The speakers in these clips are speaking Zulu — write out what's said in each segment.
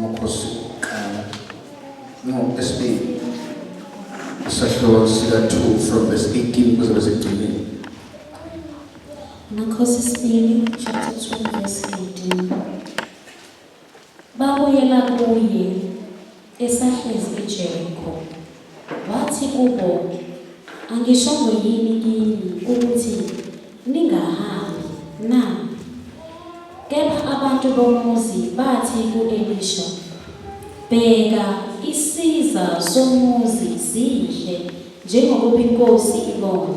Amakhosi okuqala no esibili isahluko sika-2 from verse 18 kuze bese kugcineni. Amakhosi esibili chapter 2 verse 18. Babuyela kuye esahlezi eJeriko. Wathi kubo, Angishongo yini kini ukuthi ningahambi na? Kepha abantu bomuzi bathi ku-Elisha, Bheka, isiza somuzi sihle, njengokuba inkosi ibona,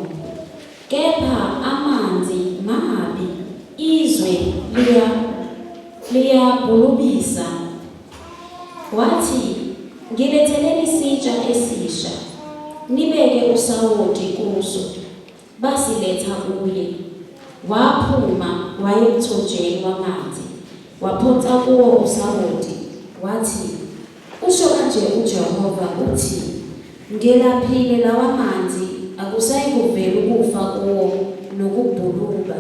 kepha amanzi mabi, izwe liyabhulubisa. Wathi, Ngiletheleni isitsha esisha, nibeke usawoti kuso. Basiletha kuye. Waphuma waya emthonjeni wamanzi, waphonsa kuwo usawoti, wathi, Usho kanje uJehova, uthi, Ngelaphile lawa manzi, akusayikuvela ukufa kuwo nokubhuluba.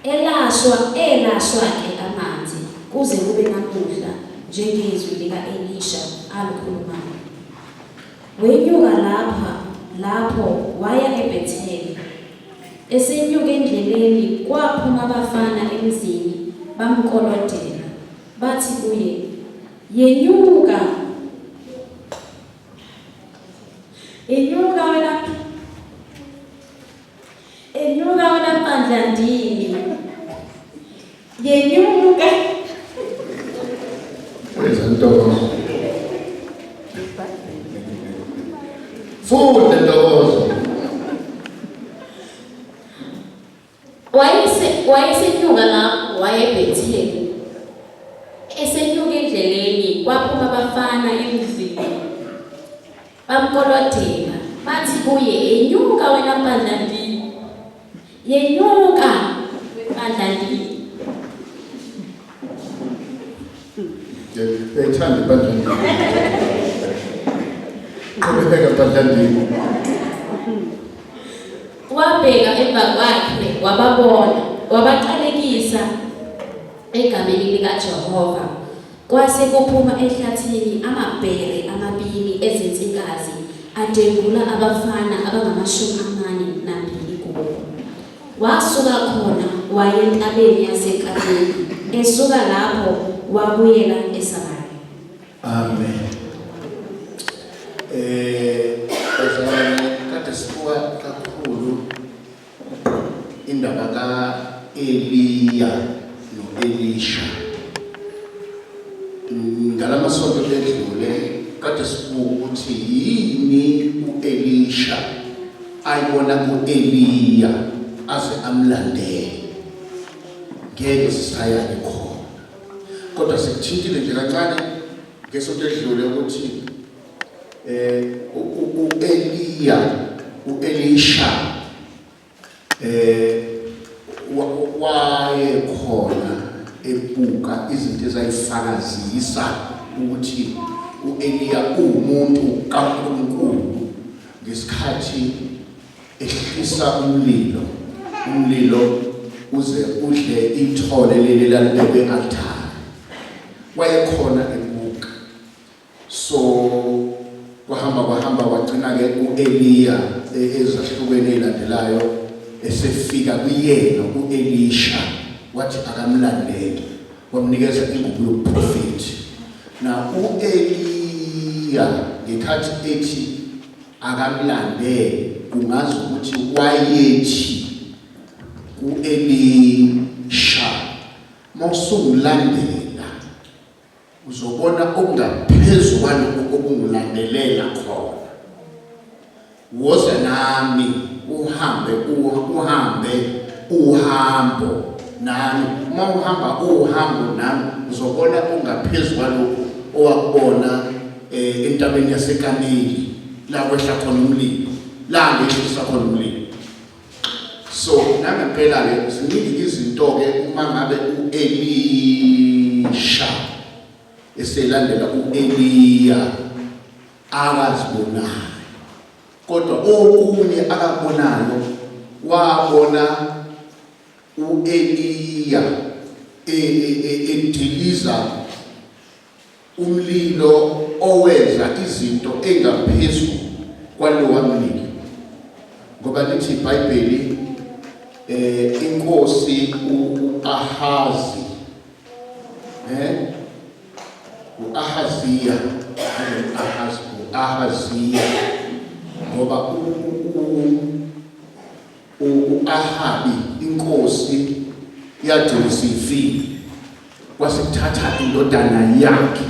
Elashwa, elashwa-ke amanzi kuze kube namuhla, njengezwi lika-Elisha alikhulumayo. Wenyuka lapha, lapho waya eBhethele. Esenyuka endleleni, kwaphuma abafana emzini bamkolodela, bathi kuye, Yenyuka, yenyuka wena, yenyuka wena mpandlandini, yenyuka. Wenza ntokozo. Funda ntokozo. Wayese wayesenyuka lapho wayeBhetheli. Esenyuka endleleni kwaphuma abafana emzini. Bamkolodela bathi kuye, Yenyuka wena mpandlandini. Yenyuka wempandlandini. Uyayithanda impandlandini. Qhubeka mpandlandini. Wabheka emva kwakhe wababona, wabaqalekisa egameni likaJehova. Kwase kuphuma ehlathini amabhere amabili ezinsikazi adengula abafana abangamashumi 42 kubo. Wasuka khona waya entabeni yaseKarmeli, esuka lapho wabuyela eSamariya. Amen. Eh, bazalwane kade sibuka kakhulu indaba ka-Eliya no-Elisha. Ngalamasonto edlule kade sibuka ukuthi yini u-Elisha ayibona ku-Eliya aze amlandele. Ngeke sisayane khona. Kodwa sikuthintile nje kancane ngesonto edlule ukuthi eh uEliya uElisha eh wayekhona ebuka izinto ezayifakazisa ukuthi uEliya uwumuntu kaNkulunkulu ngesikhathi ehlisa umlilo umlilo uze udle ithole leli lalibekwe e-altare wayekhona ebuka so kwahamba kwahamba kwagcina ke uEliya e, ezahlukene ezilandelayo esefika kuyena uElisha wathi akamlandele wamnikeza ingubo yobuprofeti na uEliya ngekhathi ethi akamlandele kungazi ukuthi wayethi kuElisha mawusungilandela uzobona okungaphezu kwalokhu okungilandelela khona woza nami uhambe uhambe uhambo nami uma uhamba uhambo nami uzobona okungaphezu kwalokhu owakubona eh, entabeni yaseKameli la kwehla khona umlilo la ngehlisa khona umlilo so nangempela ke ziningi izinto ke uma ngabe uElisha eselandela uEliya akazibonayo kodwa okunye akakubonayo wabona uEliya e, e, e, ediliza Umlilo owenza izinto engaphezu kwalowa mlilo. Ngoba lithi iBhayibheli inkosi uAhazi uAhaziya Ahazi uAhaziya ngoba uAhabi inkosi yagcina ifile kwasekuthatha indodana yakhe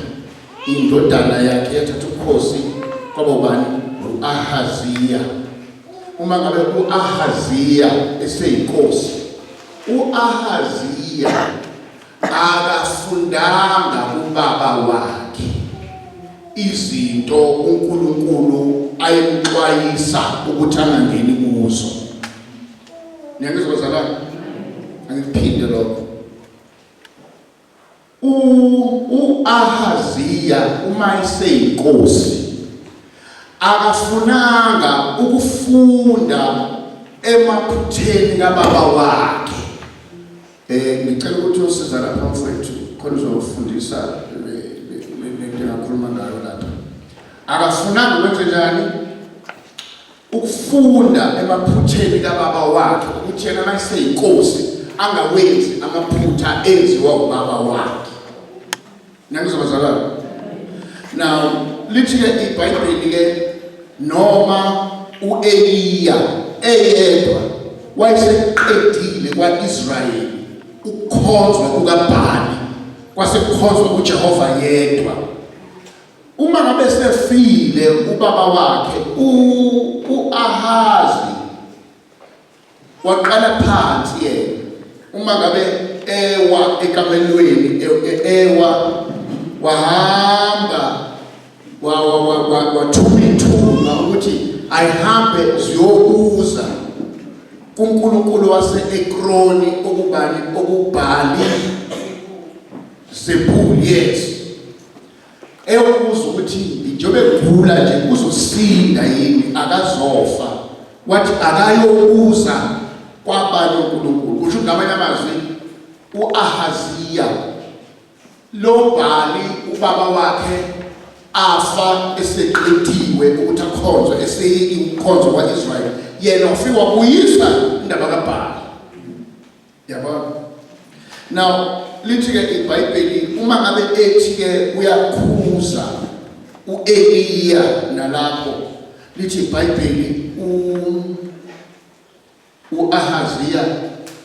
indodana yakhe yathatha ubukhosi kwaba ubani uAhaziya uma ngabe uAhaziya eseyinkosi uAhaziya akafundanga kubaba wakhe izinto uNkulunkulu ayemxwayisa ukuthi angangeni kuzo. Niyangizwa bazalwane? Angikuphinde lokho. U-Ahaziya uma eseyinkosi akafunanga ukufunda emaphutheni kababa wakhe. Ngicela ukuthi uyosiza lapha mfowethu khona uzofundisa lento engakhuluma ngayo lapha. Akafunanga ukwenze njani? Ukufunda emaphutheni kababa wakhe ukuthi yena mayeseyinkosi angawenzi amaphutha enziwa ubaba wakhe. Niyangizwa bazalwane? Now lithi-ke iBhayibheli-ke noma u-Eliya eyedwa wayeseqedile kwa-Israyeli ukukhonzwa kukaBhali kwase kukhonzwa uJehova yedwa. Uma ngabe sefile ubaba wakhe u-Ahazi waqala phansi yena uma ngabe ewa ekamelweni ewa wahamba wathuma ithunga ukuthi ayihambe ziyobuza kuNkulunkulu wase-Ekroni okubani okubhali Zebuli yes eyokubuza ukuthi njengoba egula nje uzosinda yini akazofa wathi akayobuza kwabanye uNkulunkulu kusho ngamanye amazwi uAhaziya lo Bhali ubaba wakhe afa eseqediwe ukuthi akhonzwe eseyikukhonzwa kwaIsrael yena wafika wabuyisa indaba kaBhali Yabona? Now lithi ke iBhayibheli uma ngabe ethi ke uyakhuza uEliya nalapho lithi iBhayibheli uAhaziya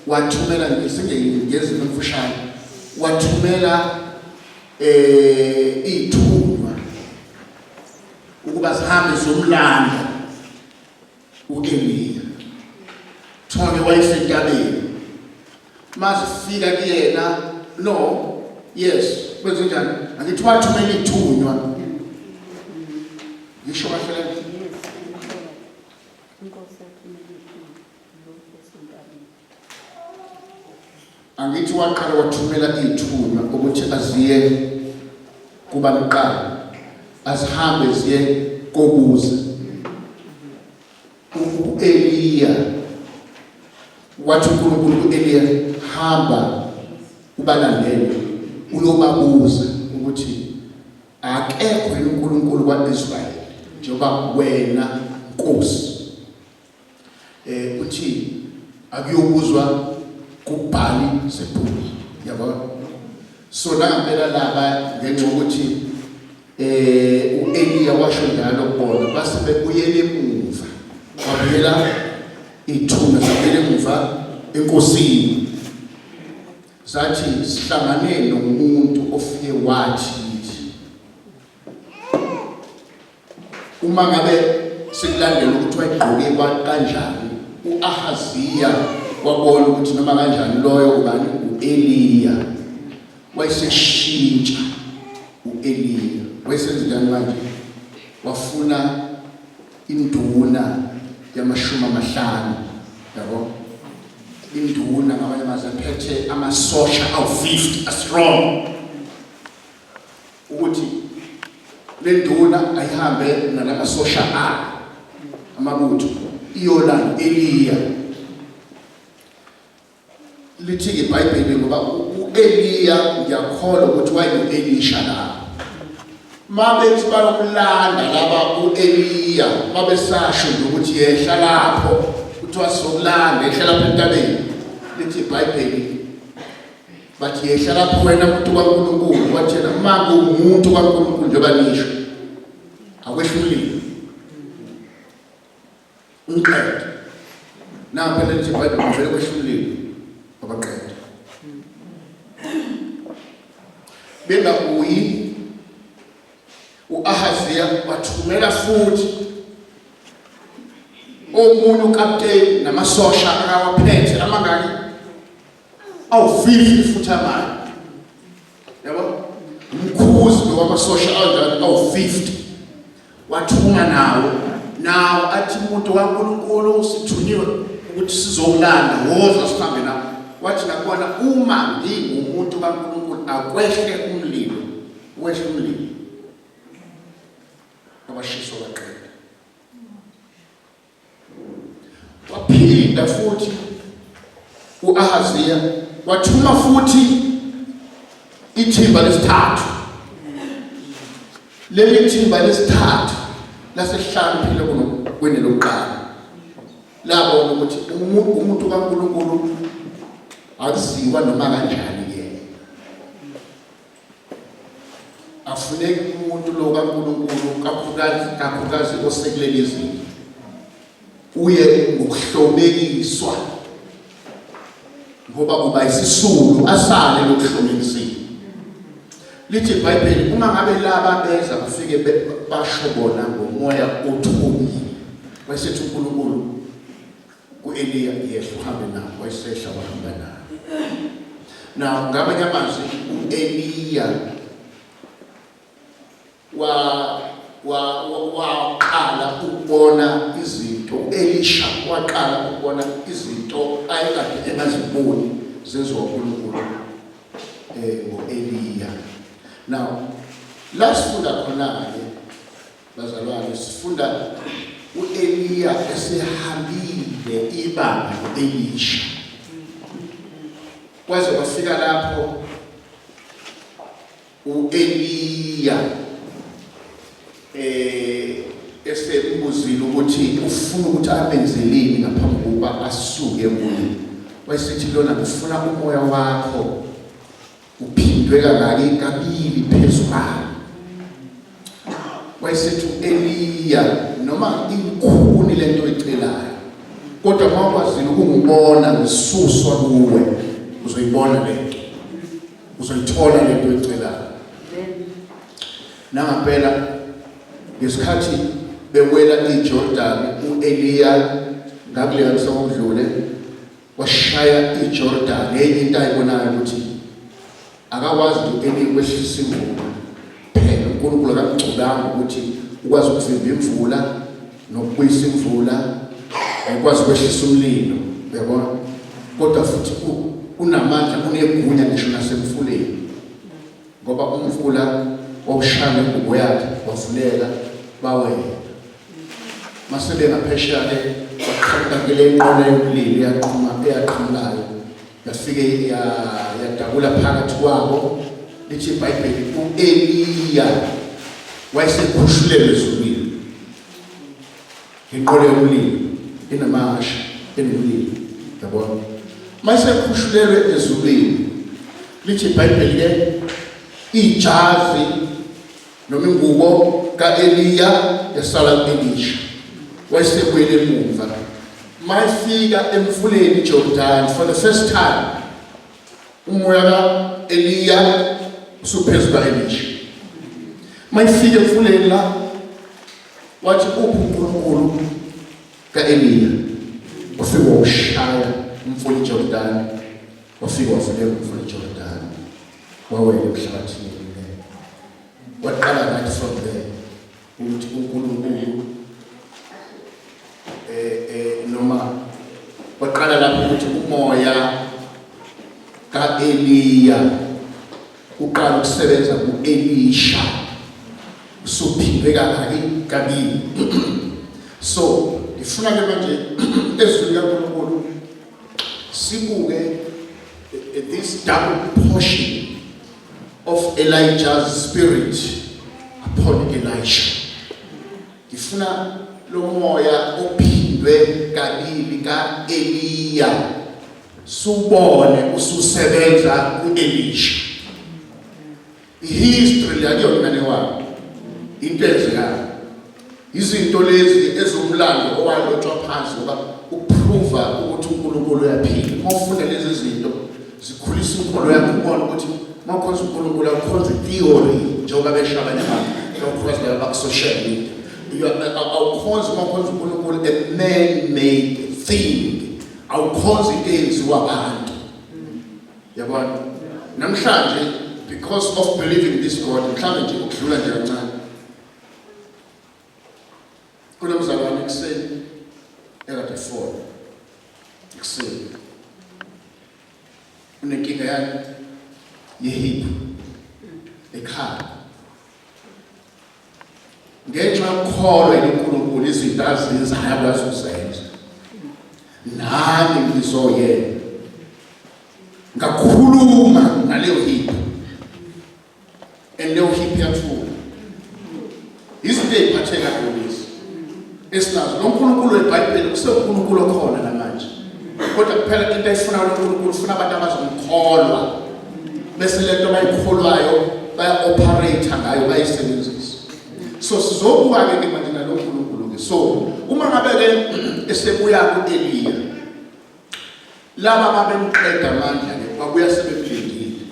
wathumela ngezinto emfushane wathumela ithunywa ukuba sihambe zomlando uEliya. Kuthiwa-ke wayesentabeni. Mazifika kuyena, no, yes, kwenze njani? Angithi wathumela ithunywa. Ngisho kahle le nto. Angithi waqala wathumela ithunywa ukuthi aziye kubantu azihambe ziye kobuza. U-Eliya wathi uNkulunkulu ku-Eliya hamba ubalandele uyobabuza ukuthi akekho yini uNkulunkulu kwa-Israyeli njengoba wena Nkosi uthi akuyobuzwa kuBhali Zebuli yabo so nangempela laba ngenxa yokuthi uEliya washo njalo kubona base bebuyela emuva babuyela ithuna zabuyela emuva enkosini zathi sihlangane nomuntu ofike wathi uma ngabe sikulandela ukuthi wayegqoke kanjani uAhaziya wabona ukuthi noma kanjani loyo ubani uEliya wayeseshintsha uEliya wayesenza njani manje wafuna induna yamashumi amahlanu yabo induna ngamanye amazwi ephethe amasosha awu-50 astrong ukuthi le nduna ayihambe nalamasosha ayo amabutho iyolanda Eliya lithi iBhayibheli ngoba uEliya ngiyakholwa ukuthi wayenu-Elisha lapho. Mabethi bayomlanda laba uEliya, babesasho nje ukuthi yehla lapho, kuthiwa sizokulanda, yehla lapho entabeni. Lithi iBhayibheli bathi yehla lapho wena muntu kaNkulunkulu. Wathi yena uma kuwumuntu kaNkulunkulu njengoba nisho, akwehla umlilo ungiqede. Nakho phela lithi iBhayibheli kuvele kwehla umlilo wabaqeda. Bengabuyi uAhaziya wathumela futhi omunye ukapteni namasosha akawaphethe amangaki awu-50 futhi amanye, yabo, umkhuzi lo wamasosha anjani awu-50 wathuma nawo nawo athi umuntu kaNkulunkulu sithunyiwe ukuthi sizokulanda, woza sihambe nawo. Wathi nakubona uma ngingumuntu kaNkulunkulu akwehle umlilo, wehle umlilo abashiswa baqeda. Waphinda futhi uAhaziya wathuma futhi ithimba lesithathu. Leli thimba lesithathu lasehlakaniphile kunelokuqala, labona ukuthi umuntu kaNkulunkulu akuziwa noma kanjani kuyena, afuneki umuntu lo kaNkulunkulu kakhulukazi kakhulukazi osekuleli zinga uye ngokuhlomekiswa, ngoba uba isisulu asale lokuhlomekisiwe. Lithi iBhayibheli uma ngabe laba beza bafike basho bona ngomoya othobile, wayesethi uNkulunkulu ku-Eliya, yehla uhambe nabo. Wayesehla wahamba nabo. Now ngamanye amazwi u-Eliya wa waqala ukubona izinto, Elisha waqala ukubona izinto ayekade engaziboni zenziwa uNkulunkulu ngoEliya. Now la sifunda khona ke bazalwane, sifunda uEliya esehambile ibanga noElisha kwaze kwafika lapho uEliya esembuzile ukuthi ufuna ukuthi amenzeleni ngaphambi kokuba asuke kuye. Wayesethi lona ngifuna umoya wakho uphindwe kangaki kabili phezu kwami. Wayesethi uEliya noma ikhuni lento oyicelayo, kodwa uma ukwazile ukungibona ngisuswa kuwe, uzoyibona lento, uzoyithola lento oyicelayo. Nangampela ngesikhathi bewela iJordan, uEliya ngakuleya sokudlule washaya iJordan. Enye into ayibonayo ukuthi akakwazi uEliya ukwehlisa imvula phela, uNkulunkulu akamgcobanga ukuthi ukwazi ukuvimba imvula nokubuyisa imvula, ayikwazi ukwehlisa umlilo, uyabona, kodwa futhi unamandla, unegunya ngisho nasemfuleni, ngoba umfula wawushaya ngengubo yakhe wavuleka bawela. Mase bengaphesheya ke waqhamuka kule nqola yomlilo eyaqhuma eyaqhamulayo yafike yadabula phakathi kwabo. Lithi iBhayibheli uEliya wayesekhushulelwe ezulwini ngenqola yomlilo enamahasha enomlilo, yabona. Mayisekhushulelwe ezulwini, lithi iBhayibheli ke ijazi noma ingubo kaEliya yasala kuElisha, wayesebuyele emuva. Mayifika emfuleni iJordan for the first time, umoya kaEliya usuphezu kaElisha. Mayifika emfuleni la wathi uphi uNkulunkulu kaEliya? Wafika wawushaya umfula iJordan, wafika wavuleka umfula iJordan, wawela emhlabathini. Waqala right from there ukuthi uNkulunkulu noma waqala lapho ukuthi umoya kaEliya uqala ukusebenza kuElisha usuphindwe kangaki kabili. So ngifuna ke manje ezwini likaNkulunkulu sibuke this double portion of Elijah's spirit. upon Elisha. Ngifuna lo moya ophindwe kabili kaEliya subone ususebenza kuElisha. History le akuyona inganekwane, into eyenzekayo, izinto lezi ezomlando owalotshwa phansi ngoba ukuprova ukuthi uNkulunkulu uyaphila. Uma ufunda lezi zinto zikhulisa inkolo yakho, ubone ukuthi uma ukhonza uNkulunkulu awukhonza theory njengoba besho abanye abantu, ikakhulukazi laba baku-social media. Awukhonzi uma ukhonza uNkulunkulu a man made thing, awukhonzi into eyenziwa abantu, yabona. Namhlanje, because of believing this God, mhlawumbe nje ukudlula nje kancane, kunomzalwane ekuseni ekade fona ekuseni, unenkinga yani yehip ekhaya. Ngenxa yokukholwa uNkulunkulu, izinto azenzayo akwazi ukuzenza, nami ngizoyena ngakhuluma naleyo hip, and leyo hip yathula. Izinto ey'phathekayo lezi esinazo. Lo nkulunkulu weBhayibheli usewuNkulunkulu okhona namanje, kodwa kuphela into ayifunayo lo nkulunkulu, ufuna abantu abazomkholwa, bese lento abayikholwayo baya-operate ngayo, bayisebenzise. So sizobuka-ke ke manje nalo nkulunkulu-ke. So uma ngabe-ke esebuya ku-Eliya, laba babemqeda amandla-ke babuya sebemlindile.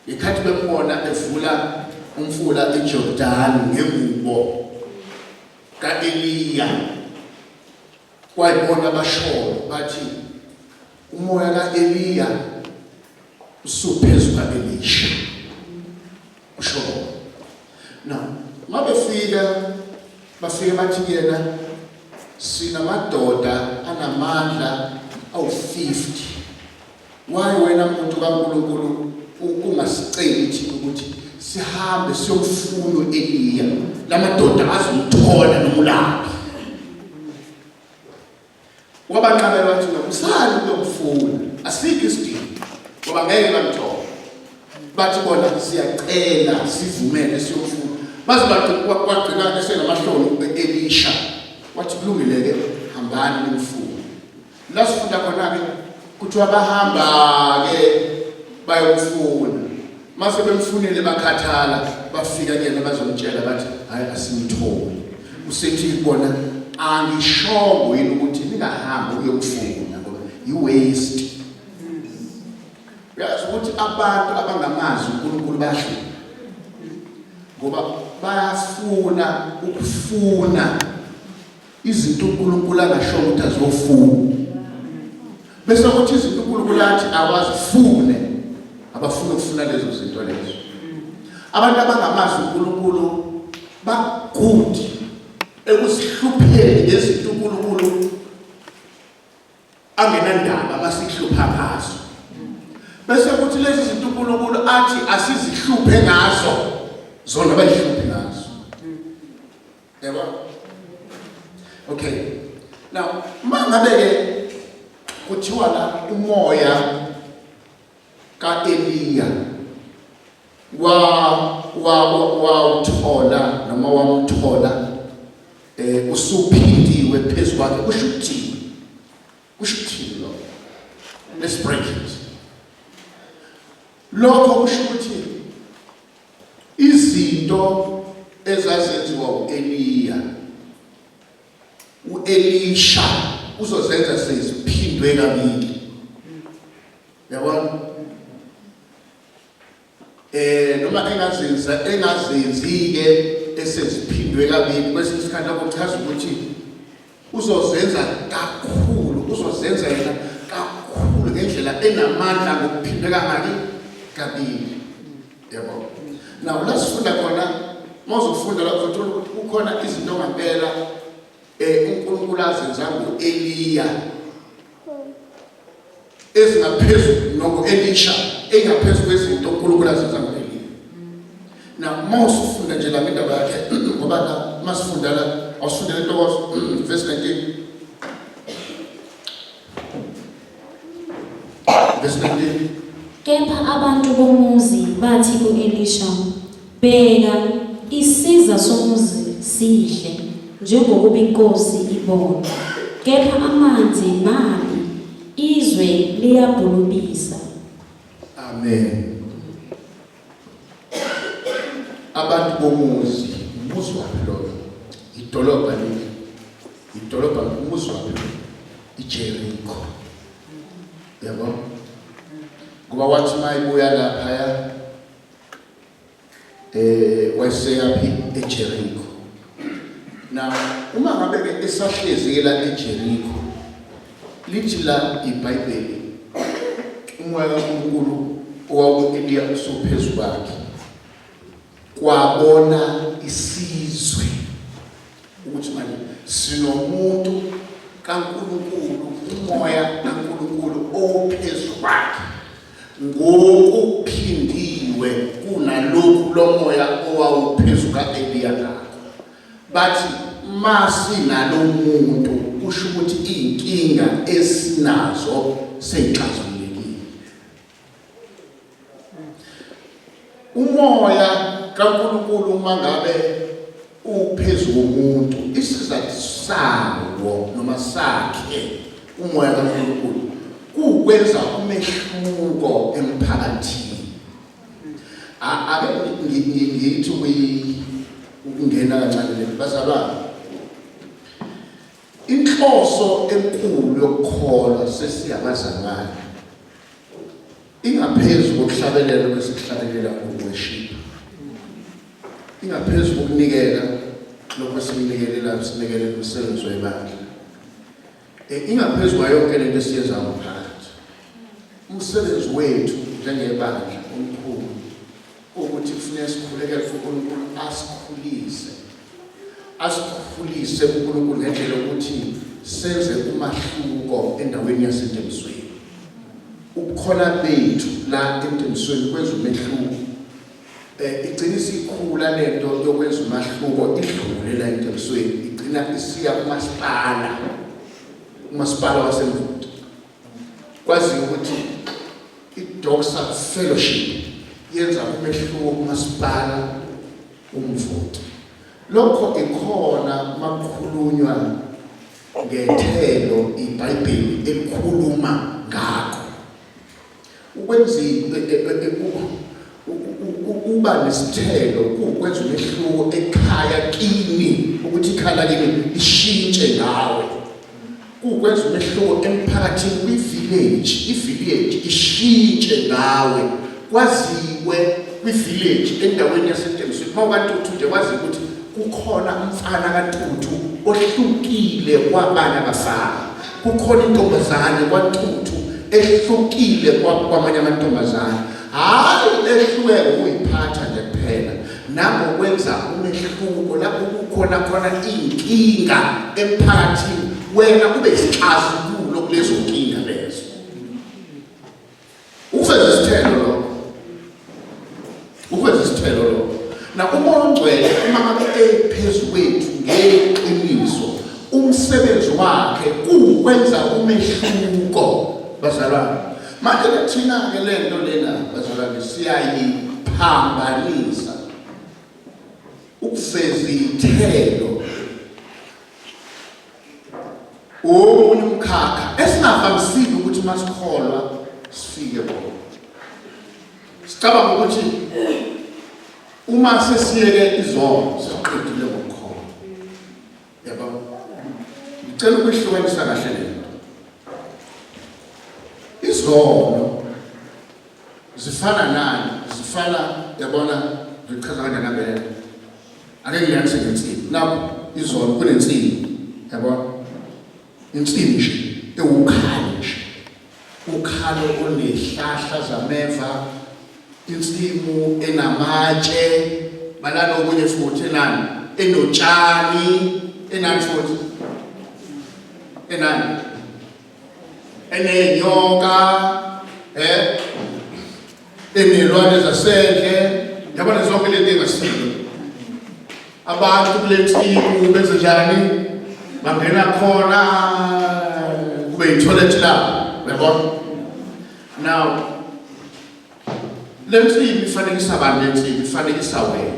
Ngekhathi bembona evula umfula iJordani ngengubo ka-Eliya, kwayibona abashoyo bathi umoya ka-Eliya usuphezu ka-Elisha, kusho bona. Now mabefika, bafike bathi kuyena, sinamadoda anamandla awu-50, why wena muntu kaNkulunkulu ungasiceli thina ukuthi sihambe siyomfuna u-Eliya, lamadoda azomthola nomulaphi? Wabanqabela, wathi musani ukuyomfuna, asikho isidingo ngoba ngeke bamthola. Bathi bona, siyacela, sivumele siyofuna. Baze kwagcina esenamahloni u-Elisha, wathi kulungile-ke, hambani nimfune. La sifunda khona-ke kuthiwa bahamba-ke bayomfuna. Mase bemfunile bakhathala, bafika kuyena bazomtshela, bathi hhayi, asimtholi. Usethi kubona, angishongo yini ukuthi ningahambi ukuyomfuna ngoba i-waste? Uyazi ukuthi abantu abangamazi uNkulunkulu bayahlupha ngoba bayafuna ukufuna izinto uNkulunkulu angasho ukuthi azofuna, bese kuthi izinto uNkulunkulu athi awazifune, abafuna ukufuna lezo zinto lezo. Abantu abangamazi uNkulunkulu bagood ekuzihlupheni ngezinto uNkulunkulu angenandaba masihlupha ngazo, bese kuthi lezi zinto uNkulunkulu athi asizihluphe ngazo, zona bayihluphe ngazo, yabo. Okay, now mangabe ke kuthiwa la umoya kaEliya wa wa wawuthola noma wamthola usuphindiwe phezu kwakhe, kusho ukuthini? Kusho ukuthini lokho? Let's break it. Lokho kusho ukuthi izinto ezazenziwa uEliya, uElisha uzozenza seziphindwe kabili, yabona. Noma engazenza, engazenzi ke eseziphindwe kabili, kwesinye isikhathi lokho kuchaza ukuthi uzozenza kakhulu, uzozenza yena kakhulu ngendlela enamandla ngokuphindwe kangaki? Kabili, yabo. Now la sifunda khona, uma uzofunda la uzothola ukuthi kukhona izinto ngampela uNkulunkulu azenza ngo-Eliya ezingaphezulu noku-Elisha, engaphezu kwezinto uNkulunkulu azenza ngo-Eliya. Now uma usufunda nje la indaba yakhe, ngoba la uma sifunda la, awusifundele intokozo verse 19, verse 19. Kepha abantu bomuzi bathi ku-Elisha, Bheka, Isiza somuzi sihle, njengokuba inkosi ibona, kepha amanzi mabi, izwe liyabhulubisa. Amen. Abantu bomuzi, umuzi waphi loyo? Idolobha leli. Idolobha umuzi waphi lo? IJericho. Yabo? Ngoba wathi mayibuya laphaya wayeseyaphi eJericho. Now uma ngabe ke esahlezi la eJericho lithi la iBhayibheli umoya kaNkulunkulu owaku-Eliya usuphezu kwakhe kwabona isizwe ukuthi manje sinomuntu kaNkulunkulu umoya kaNkulunkulu ophezu kwakhe ngokuphindiwe kunalokhu lomoya owawuphezu ka-Eliya ngakho. Bathi masinalomuntu kusho ukuthi iy'nkinga esinazo seyixazululekile. Umoya kaNkulunkulu uma ngabe uphezu komuntu isizathu sawo noma sakhe umoya kaNkulunkulu kuwukwenza umehluko emphakathini. Ake ngithi ukungena kancane le bazalwane. Inhloso enkulu yokukholwa sesiyabazalwane ingaphezu kokuhlabelela kwesikuhlabelela ukuworship, ingaphezu kokunikela lokho esikunikelela sinikelela umsebenzi webandla, ingaphezu kwayo yonke lento esiyenza ngomphakathi. Umsebenzi wethu njengebandla omkhulu ukuthi kufuneka sikhulekele uNkulunkulu asikhulise, asikhulise uNkulunkulu ngendlela yokuthi senze umahluko endaweni yaseNtembisweni. Ubukhona bethu la eNtembisweni kwenza umehluko. Igcina isikhula lento yokwenza umahluko idlule la eNtembisweni, igcina isiya kumasipala, umasipala waseMvoti. Kwaziwa ukuthi iDoxa Fellowship yenza umehluko kumasipala uMvoti. Lokho ikhona makukhulunywa ngethelo iBhayibheli elikhuluma ngakho. Ukwenza uba nesithelo kuwukwenza umehluko ekhaya kini ukuthi ikhaya lakini lishintshe ngawe. Kuwukwenza umehluko emphakathini kwi-village, i-village ishintshe ngawe. Kwaziwe kwi-village endaweni yaseNtembisweni, uma ukaNtuthu nje kwaziwe ukuthi kukhona umfana kaNtuthu ohlukile kwabanye abafana. Kukhona intombazane kwaNtuthu ehlukile kwamanye amantombazane. Hhayi ehluke ngokuyiphatha nje kuphela, nangokwenza umehluko lapho kukhona khona iy'nkinga emphakathini, wena ube isixazululo kulezo nkinga lezo. Ukuveza isithelo lokho, ukuveza isithelo lokho. Na uMoya oNgcwele uma ngabe ephezu kwethu ngeqiniso, umsebenzi wakhe kuwukwenza umehluko bazalwane. Manje ke thina-ke le nto lena bazalwane siyayiphambanisa ukuveza iy'thelo omunye umkhakha esingavamisile ukuthi uma sikholwa sifike kona. Sicabanga ukuthi uma sesiyeke izono sesiqedile ngokukholwa. Yabo? Ngicela ukuyihlukanisa kahle le nto. Izono zifana nani? Zifana, yabona, ngichaza kanjani ngempela? Ake ngilanise ngensimbi. Nakho izono kunensimbi. Yabona? Insimbi nje ewukhalo nje. Ukhalo onehlahla zameva, insimu enamatshe, balala okunye futhi enani? Enotshani, enani futhi? Enani? Enenyoka, enelwane zasendle, yabona zonke lento engasile. Abantu kule nsimu benze njani? Bangena khona kube yithoyilethi labo, uyabona? Now le nsimu ifanekisa abantu, le nsimu ifanekisa wena.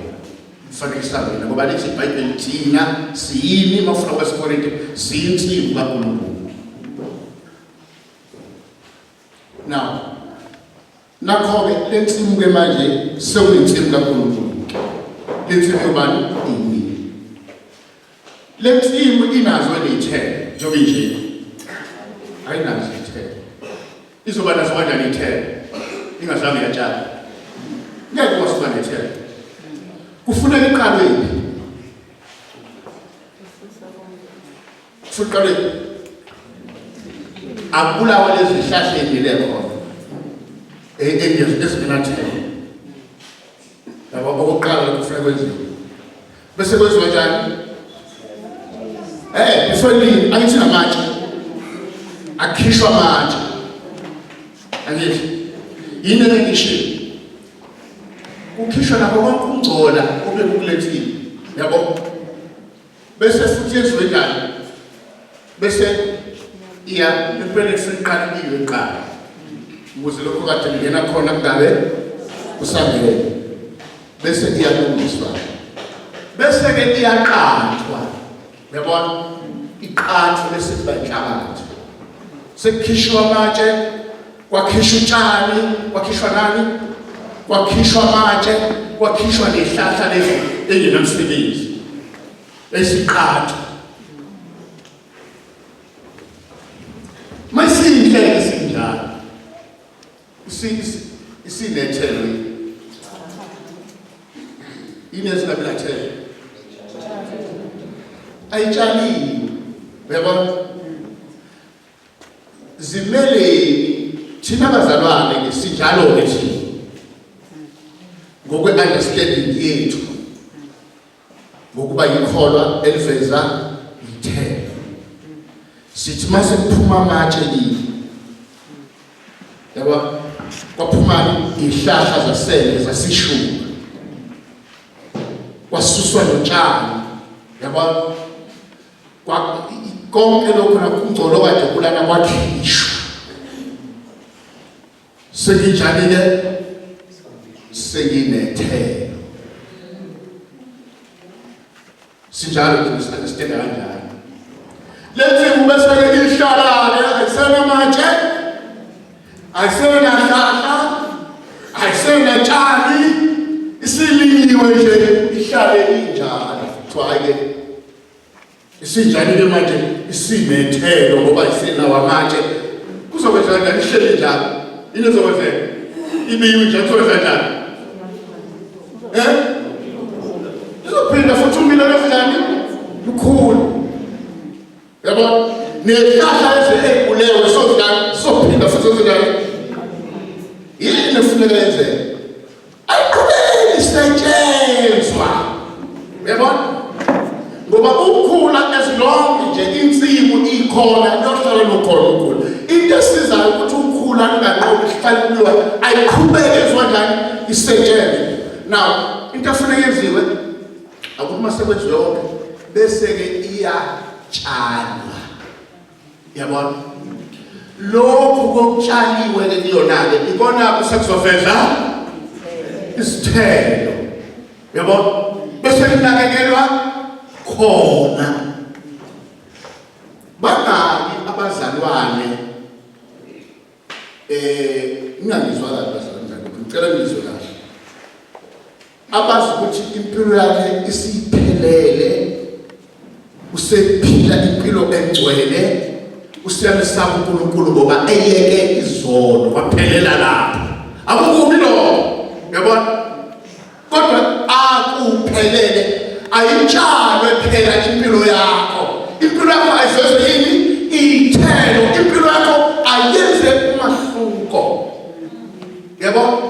Ifanekisa mina ngoba lithi iBhayibheli thina siyini mafuna kwaseKorinte siyinsimu kaNkulunkulu. Now nakho-ke le nsimu-ke manje sekuyinsimu kaNkulunkulu. Le nsimu yobani? Ini. Le nsimu inazo ney'thelo njengoba inje. Ayinazo iy'thelo. Izoba nazo kanjani iy'thelo? Ingazange yatshala. Ngeke kwazi ukuba nethelo. Kufuneka iqalwe phi? Kufuneka iqalwe phi? Akubulawa lezi zihlahla ey'mile khona. Ezingenathelo. Yabo okokuqala lokhu kufuneka kwenziwe. Bese kwenziwa njani? Eh, before nini angithi namatshe. Akhishwa amatshe. Angithi. Yini engishiyo? Kukhishwa nakho konke ukungcola obekulethile. Yabo? Bese futhi yenziwe njani? Bese iya empeleni siqala iwe kuqala. Ukuze lokho kade ngena khona kungabe kusangena. Bese iyalungiswa. Bese ke iyaqathwa. Uyabona? Iqathwe bese kuba inhlabathi. Sekukhishwa amatshe, kwakhishwa utshani, kwakhishwa nani? Kwakhishwa amatshe, kwakhishwa nehlahla lezi engenamsebenzi. Esiqatha. Mayisinhle sinjalo. Isinethelo yini? Yini ezingabilathelo? Ayitshaliwe. Uyabona? Zimeleni thina bazalwane ke sinjalo ke thina. Ngokwe understanding yethu ngokuba yikholwa eliveza ithelo. Sithi mase kuphuma amatshe kini. Yabo kwaphuma izihlahla zasele zasishuka. Kwasuswa notshani. Yabo konke lokho nakungcolo kade kulana kwakhishwa. Senginjani-ke? Senginethelo. Sinjalo nje si-understand kanjalo. Le nsimu bese-ke ihlala-ke ayisenamatshe, ayisenahlahla, ayisenatshani, isilinyiwe nje ihlale injalo. Kuthiwa hhayi-ke Isinjani ke manje isinethelo ngoba isenawo amatshe. Kuzokwenzeka njani ihleli njalo? Yini ezokwenzeka? Ibiwe njalo kuzokwenzeka njani? Eh? Izophinda futhi umile kanjani? Lukhulu. Yabo? Nehlahla ezikuleyo sozidlala sophinda futhi sozidlala. Yini efuneka yenzeke? Ayiqhubeki isetshenzwa. Uyabona? Ngoba ukukhula as long nje insimu ikhona kuyohlala lukhona ukukhula. Into esizayo ukuthi ukukhula kunganqobi kuhlale kuliwa ayiqhubeke ezwa njani isetshenzwe. Now into efuneka yenziwe akuthi uma sekwenziwe konke bese-ke iyatshalwa. Yabona? Lokhu kokutshaliwe ke kuyona ke ikona kusekuzoveza isithelo. Yabona? Bese kunakekelwa khona. Bangaki abazalwane eh ngingangizwa kahle bazalwane ngicela ngizwe kahle. Abazi ukuthi impilo yakhe isiphelele usephila impilo engcwele usiyamesaba uNkulunkulu ngoba eyeke izono waphelela lapho akukubi lokho uyabona kodwa akuphelele ayitshalwe phela impilo yakho impilo yakho ayivezwe yini ithelo impilo yakho ayenze umahluko yabo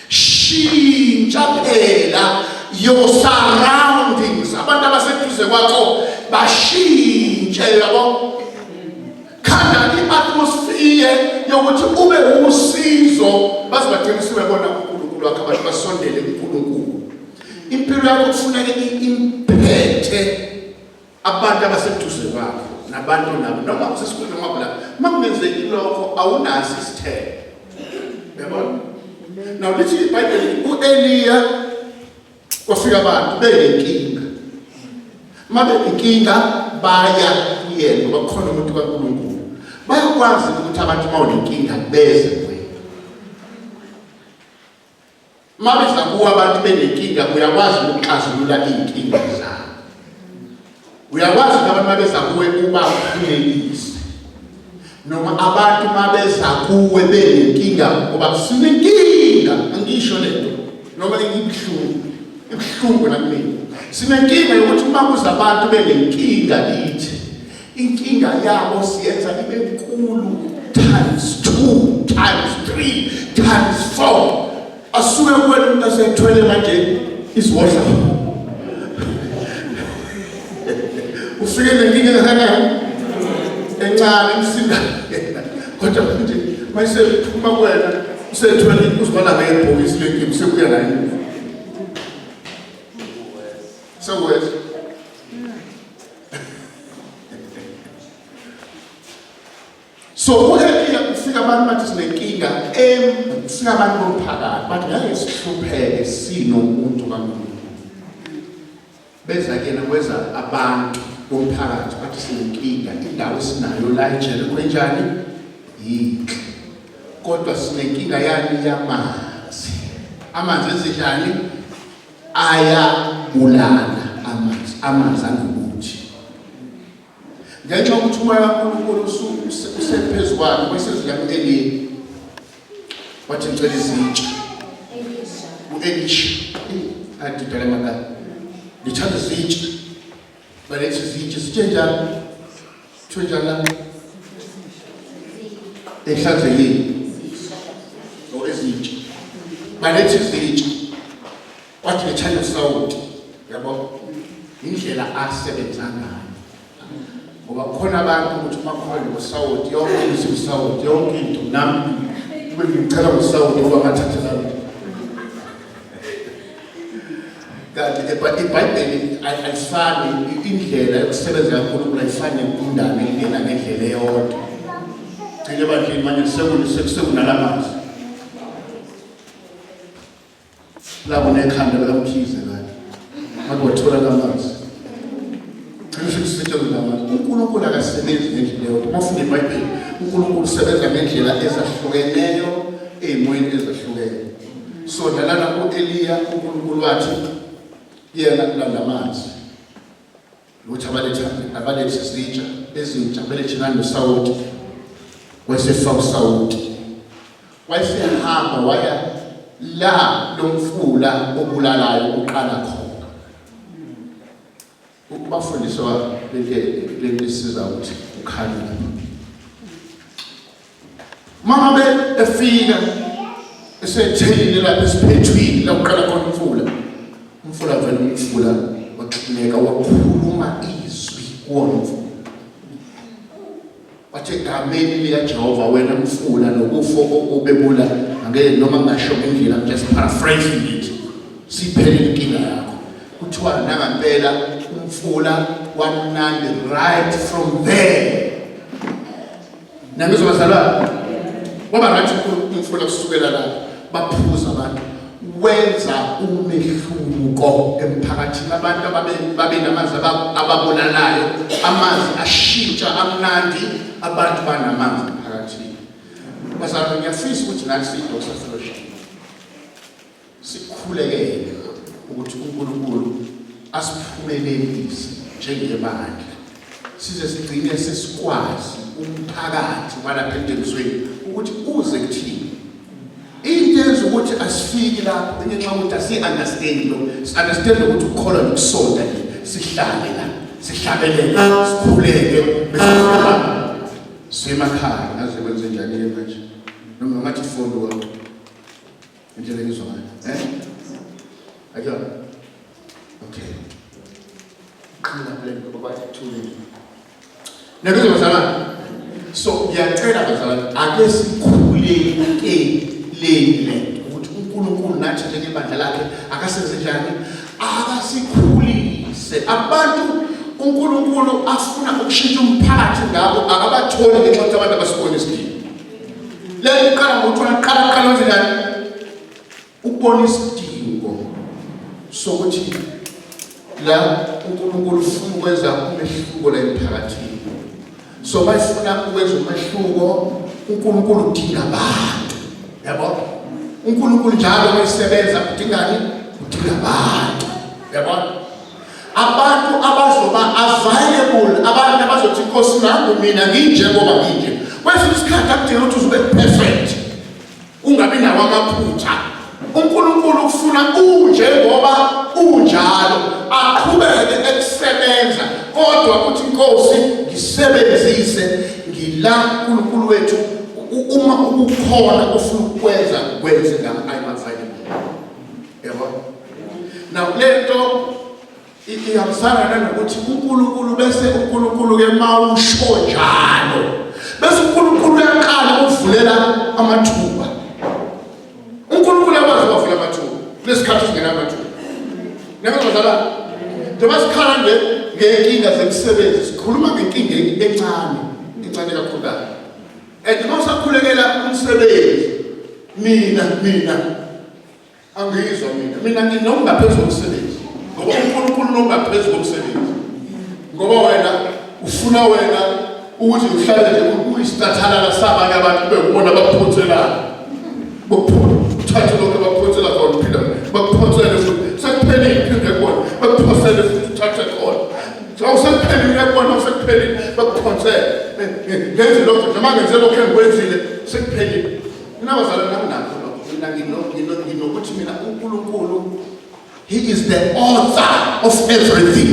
Shintsha phela your surroundings. Abantu abaseduze kwakho bashintshe yabo. Khanda i-atmosphere yokuthi ube usizo baze bagcine sebebona uNkulunkulu wakho abantu basondele kuNkulunkulu. Impilo yakho kufuneka i-impacte abantu abaseduze kwakho nabantu nabo noma usesikhundleni noma la uma kungenzeki lokho awunaso isithelo uyabona now lithi ibhayibheli u-eliya Kwafika abantu benenkinga. Uma benenkinga baya kuyena ngoba kukhona umuntu kaNkulunkulu. Bayakwazi ukuthi abantu uma unenkinga beze kuwena. Uma beza kuwe abantu benenkinga uyakwazi ukuxazulula iy'nkinga zabo. Uyakwazi ukuthi abantu mabeza kuwe ubakhulekise. Noma abantu mabeza kuwe benenkinga ngoba sinenkinga angisho lento noma ibuhlungu ibuhlungu nakumina. Sinenkinga yokuthi uma kuza abantu benenkinga kithi inkinga yabo siyenza ibe nkulu times 2 times 3 times 4 asuke kuwena umuntu asethwele manje iziwodla ufike nenkinga engakanani encane emsinda kodwa manje mayisephuma kuwena usethwele uzibala ngebhokisi lenkinga usekuya nayo sekuweza So u-Eliya ufika abantu bathi sinenkinga kufika abantu bomphakathi bathi ngeke sihlupheke sinomuntu kaNkulunkulu. Beza kuyena kweza abantu bomphakathi bathi sinenkinga indawo esinayo la eJeriko enjani yinhle kodwa sinenkinga yani yamanzi amanzi ezinjani ayabulala amanzi amanzi anobuthi Ngenxa yokuthi umoya kaNkulunkulu usephezu kwakhe wayesezila ku-Eliya. Wathi ngicela izitsha. U-Elisha. Adidala amagama. Ngithanda izitsha. Baletha izitsha. Izitsha enjani? Kuthiwa njani la? Ehlanzekile. O izitsha. Baletha izitsha. Kwathi ngithanda usawoti yabo indlela asebenza ngayo ngoba kukhona abantu ukuthi uma khona ngosawoti yonke into isewusawoti yonke into nami kube ngicela ngosawoti ngoba ngathatha lami kanti ibhayibheli ayifani indlela yokusebenza kaNkulunkulu ayifani nekundane ingena ngendlela eyodwa gcine ebandleni manje sekunalamazi Labo nekhanda likamkhize kanye. Ngabe wathola lamanzi. Cishe kusetshenzwe lamanzi. uNkulunkulu akasebenzi ngendlela eyodwa. Uma ufunda iBhayibheli, uNkulunkulu usebenza ngendlela ezahlukeneyo ey'mweni ezahlukene. So nalana u-Eliya uNkulunkulu wathi yena kulanda amanzi. Ukuthi abaletha abaletha izitsha ezintsha belethe nani nosawoti. Wayesefa usawoti. Wayesehamba waya la lomfula obulalayo uqala khona. Ukubafundisa lento isiza ukuthi ukhanye lapha. Uma ngabe efika esethelile lapha esiphethwini la kuqala khona umfula, umfula vele umfula waxineka wakhuluma izwi kuwona umfula. Wathi egameni likaJehova wena mfula nokufo obebula angeke noma ngingasho ngendlela I'm just paraphrasing it. Siphele inkinga yakho. Kuthiwa nangampela umfula wamnandi right from there. Niyangizwa bazalwane? Waba right umfula kusukela lapho baphuza abantu wenza umehluko emphakathini abantu ababe namanzi ababulalayo amanzi ashintsha amnandi abantu banamanzi emphakathini bazalwane ngiyafisa ukuthi nathi siyidosa fellowship Sikhulekele ukuthi uNkulunkulu asiphumelelise njengebandla size sigcine sesikwazi umphakathi walapha entengisweni ukuthi uze kuthini into enza ukuthi asifiki lapho ngenxa yokuthi asi-understand lo si-understand ukuthi ukukholwa nokusonta nje sihlale la sihlabelele sikhuleke bese semakhaya ngaze kwenze njani-ke manje noma ngathi follow Indlela engizwa ngayo. Eh? Akuyona. Okay. Qina kule nto baba ethulile. Niyakuzwa bazalwane? So ngiyacela bazalwane ake sikhuleke leni lento ukuthi uNkulunkulu nathi njengebandla lakhe akasenze njani? Akasikhulise. Abantu uNkulunkulu afuna ukushintsha umphakathi ngabo akabatholi ngenxa yokuthi abantu abasiboni isidingo. Le iqala ngokuthi waqala qala wenze njani? Ukubona isidingo. Sokuthi la uNkulunkulu ufuna ukwenza umehluko la emphakathini. So bayifuna ukwenza umehluko, uNkulunkulu udinga abantu. Yabo? uNkulunkulu njalo mesebenza udingani? Udinga abantu. Yabo? Abantu abazoba available, abantu abazothi, "Inkosi, nangu mina, nginjengoba nginje." Kwesinye isikhathi akudinga ukuthi uzube perfect, ungabi nawo amaphutha. UNkulunkulu ufuna unjengoba unjalo, aqhubeke ekusebenza, kodwa kuthi, "Inkosi, ngisebenzise, ngila, uNkulunkulu wethu, uma ukukhona ofuna ukwenza, kwenze ngami, I'm available." Yabo? Now lento ihambisana nanokuthi uNkulunkulu, bese uNkulunkulu ke mawusho njalo, bese uNkulunkulu uyaqala ukuvulela amathuba. uNkulunkulu uyakwazi ukuvula amathuba kulesikhathi singenamathuba. Niyabazala, njengoba sikhala nje ngey'nkinga zemisebenzi, sikhuluma ngenkinga encane, encane kakhulukazi. And uma usakhulekela umsebenzi, mina angizwa, mina nginokungaphezu komsebenzi, ngoba uNkulunkulu nongaphezu komsebenzi, ngoba wena ufuna wena ukuthi uhlale nje kuyisitathalala sabanye abantu, kube kubona abakuphonselayo, uthathe lokho abakuphonsela khona, uphinde bakuphonsele futhi, sekuphelile, uphinde kubona bakuphosele futhi, uthathe khona, awusekuphelile kubona, awusekuphelile, bakuphonsele. Ngenze lokho noma ngenze lokho engikwenzile, sekuphelile. Mina bazalwane, anginakho lokho. Mina nginokuthi mina uNkulunkulu, he is the author of everything.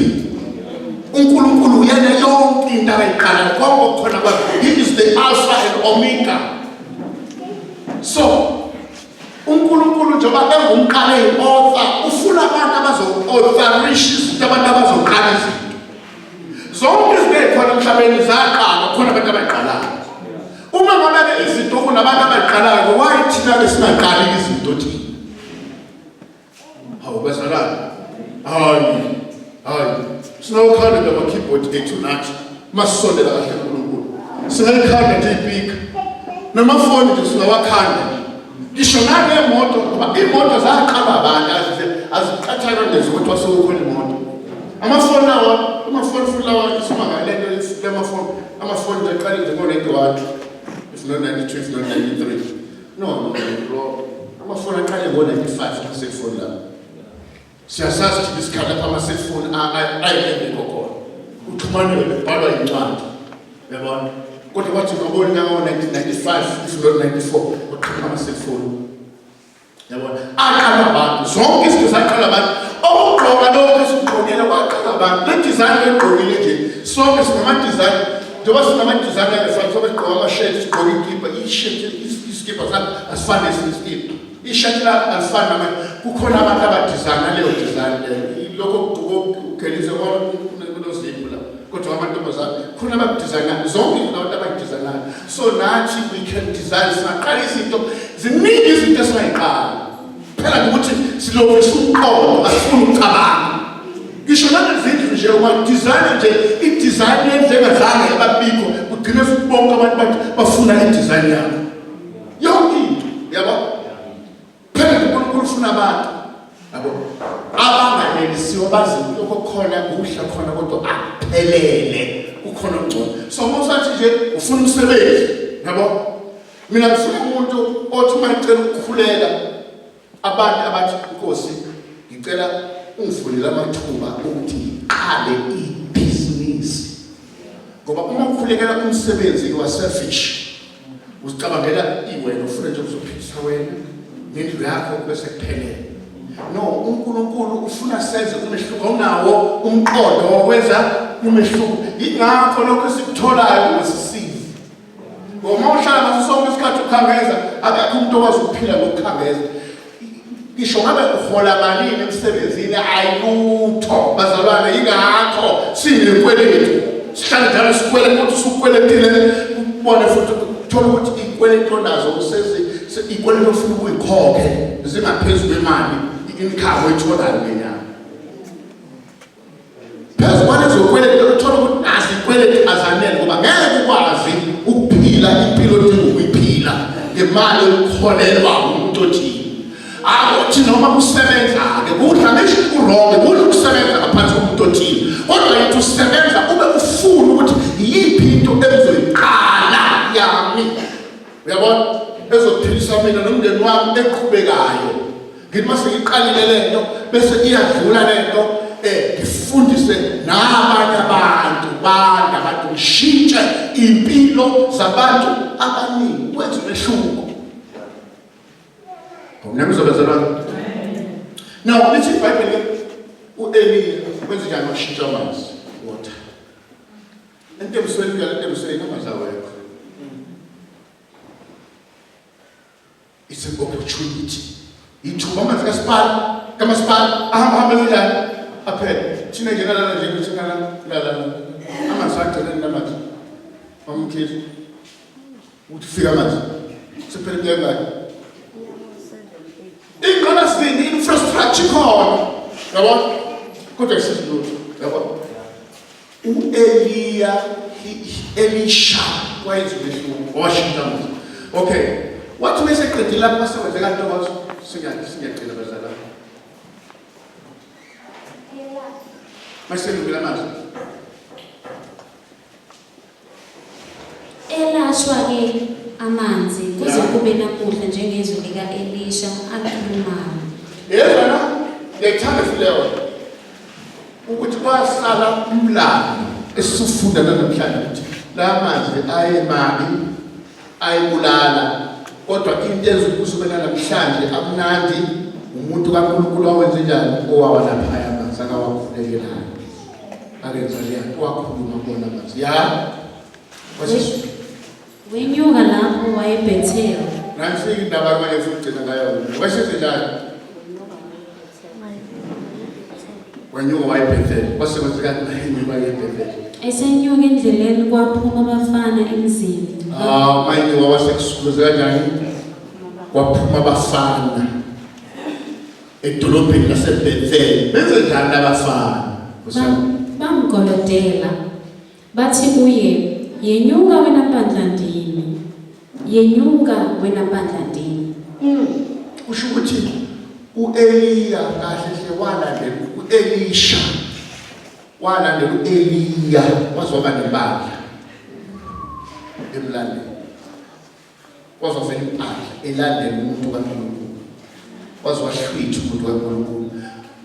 UNkulunkulu uyena yonke into ayiqala, konke okukhona kwakhe. He is the Alpha and Omega. So uNkulunkulu njengoba engumqale, i-author, ufuna abantu abazo-authorisha izinto, abantu abazoqala izinto. Zonke izinto ey'khona emhlabeni zaqala khona abantu abayiqalayo. Uma ngabe-ke izinto kunabantu abayiqalayo, why thina-ke singaqali izinto thina? Hawu bazalwane, hayi hayi, singawakhanda nje ama-keyboard ethu nathi masisondela kahle kuNkulunkulu. Singayikhanda nje ipika, namafoni nje singawakhanda, ngisho nalemoto, ngoba iy'moto zaqalwa abantu, aziqathana nje ukuthi wasekukhona imoto. Amafoni lawa, amafoni futhi lawa, isimanga lento lamafoni, amafoni nje aqale nje ngo-91, if not 92, if not 93. No, no, no, amafoni aqale ngo-95, ama-cellphone lawa. Siyasazi thina isikhathi lapho ama-cellphone ayengekho khona, kuxhumaneke kubhalwa incwadi, yabona? Kodwa kwathi ngabona nango-1995, if not 94, kwaqhamuka ama-cellphone, yabona? Aqala abantu, zonke izinto zaqala abantu. Okugqoka lokho esikugqokele kwaqala abantu. Le design egqokile nje, sonke sinama-design, njengoba sinama-design angefani, sobe sigqoka amashethi, sigqoke ikipa, ishethi, iskipa sakho asifani nesinye iskipa, ishati lakho alifani namanye. Kukhona abantu abadizayina leyo design leyo, lokho kugqoka ugelise kunoziphu la, kodwa amantombazane khona abakudizayinayo. Zonke izinto abantu abayidizayinayo. So nathi we can design, singaqala izinto ziningi, izinto esingayiqala phela ukuthi silokhu umqondo, asifuni ukucabanga. Ngisho nanezindlu nje, ungadizayina nje i-design yendlu engazange ebabikho, kugcine futhi bonke abantu bathi bafuna i-design yakho, yonke into, yabo? Phela uNkulunkulu ufuna abantu, yabo, abanganelisiwe, bazi lokho khona kuhle khona, kodwa akuphelele, kukhona okungcono. So uma usathi nje ufuna umsebenzi, yabo, mina ngifuna umuntu othi uma ngicela ukukhuleka, abantu abathi, "Inkosi, ngicela ungivulele amathuba ukuthi ngiqale ibhizinisi." Ngoba uma ukhulekela umsebenzi, you are selfish, uzicabangela iwena, ufuna nje ukuzophilisa wena nendlu yakho bese kuphelele. No, uNkulunkulu ufuna senze umehluko, unawo umqondo wokwenza umehluko. Ingakho lokho esikutholayo kungasisizi, ngoba uma uhlala ngaso sonke isikhathi ukhangeza, akekho umuntu okwazi ukuphila ngokukhangeza. Ngisho ngabe uhola malini emsebenzini, ayilutho bazalwane. Ingakho sinekweletu, sihlale njalo sikweleta, ukuthi usukweletile, ubone futhi uthola ukuthi iy'kweletu onazo usezi iy'kweletu ofuna ukuyikhokhe zingaphezu kwemali, i-income oyitholayo ngenyanga. Phezu kwalezo kweletu uthola ukuthi nazi ikweletu azanele, ngoba ngeke ukwazi ukuphila impilo odinga ukuyiphila ngemali ekukholelwa umuntu othile. Akuthi noma kusebenza-ke kudla ngisho kuronge kudla ukusebenza ngaphansi komuntu othile kodwa yithi usebenza ube ufuna ukuthi yiphi into engizoyiqala yami uyabona ezophilisa mina nomndeni wami eqhubekayo ngithi uma sengiqalile le nto bese iyadlula le nto um ngifundise nabanye abantu banda abantu ngishintshe iy'mpilo zabantu abaningi kwenza umehluko Ngomnemizo bazalwane. Now lithi iBhayibheli uEliya wenze njani washintsha amanzi water. Entembisweni uyala entembisweni amanzi awekho. It's an opportunity. Ithuba amanzi kasipala kamasipala ahamba hambe kanjani aphele. Thina nje nalana nje ukuthi nalana nalana amanzi agcina namanzi. Mamkhezi. Uthi fika manje. Siphele iminyaka engaki? Ingqalasizinda infrastructure ikhona. Yabona? Kodwa isizi lutho. Yabona? U-Eliya Elisha wayenza umehluko washintsha manje. Okay. Wathi mase qedile lapho kwase kwenzeka ntokozo singiyagcina bazalwane. Maselungile manje. Elashwa-ke amanzi kuze kube namuhla njengezwi lika-Elisha akhulumayo. Yezwa na? Ngiyayithanda fuleyo ukuthi kwasala umlando esifunda namhlanje ukuthi la manzi ayemabi ayibulala kodwa into ezokusuke namhlanje amnandi umuntu kaNkulunkulu awenze njani owawalaphaya amanzi akawakhulekelayo akenza leya wakhuluma kubona amanzi ya Wenyuka lapho wayeBethel. Nansi indaba manje ngifuna ukugcina ngayo. Wayeseze njani? Wenyuka wayeBethel. Kwase kwenzekani mayenyuka eBethel? Esenyuka endleleni kwaphuma abafana emzini. Ah, mayenyuka wase kusukuze kanjani? Kwaphuma abafana edolobheni laseBethel. Benze njani labafana? Bamgolodela. Bathi kuye, Yenyuka wena mpandlandini, yenyuka wena mpandlandini. Kusho ukuthi u-Eliya kahle hle walandela u-Elisha walandela u-Eliya waze waba nebandla emlandela Waze wavela impahla elandela umuntu kaNkulunkulu. Waze wahlwitha umuntu kaNkulunkulu.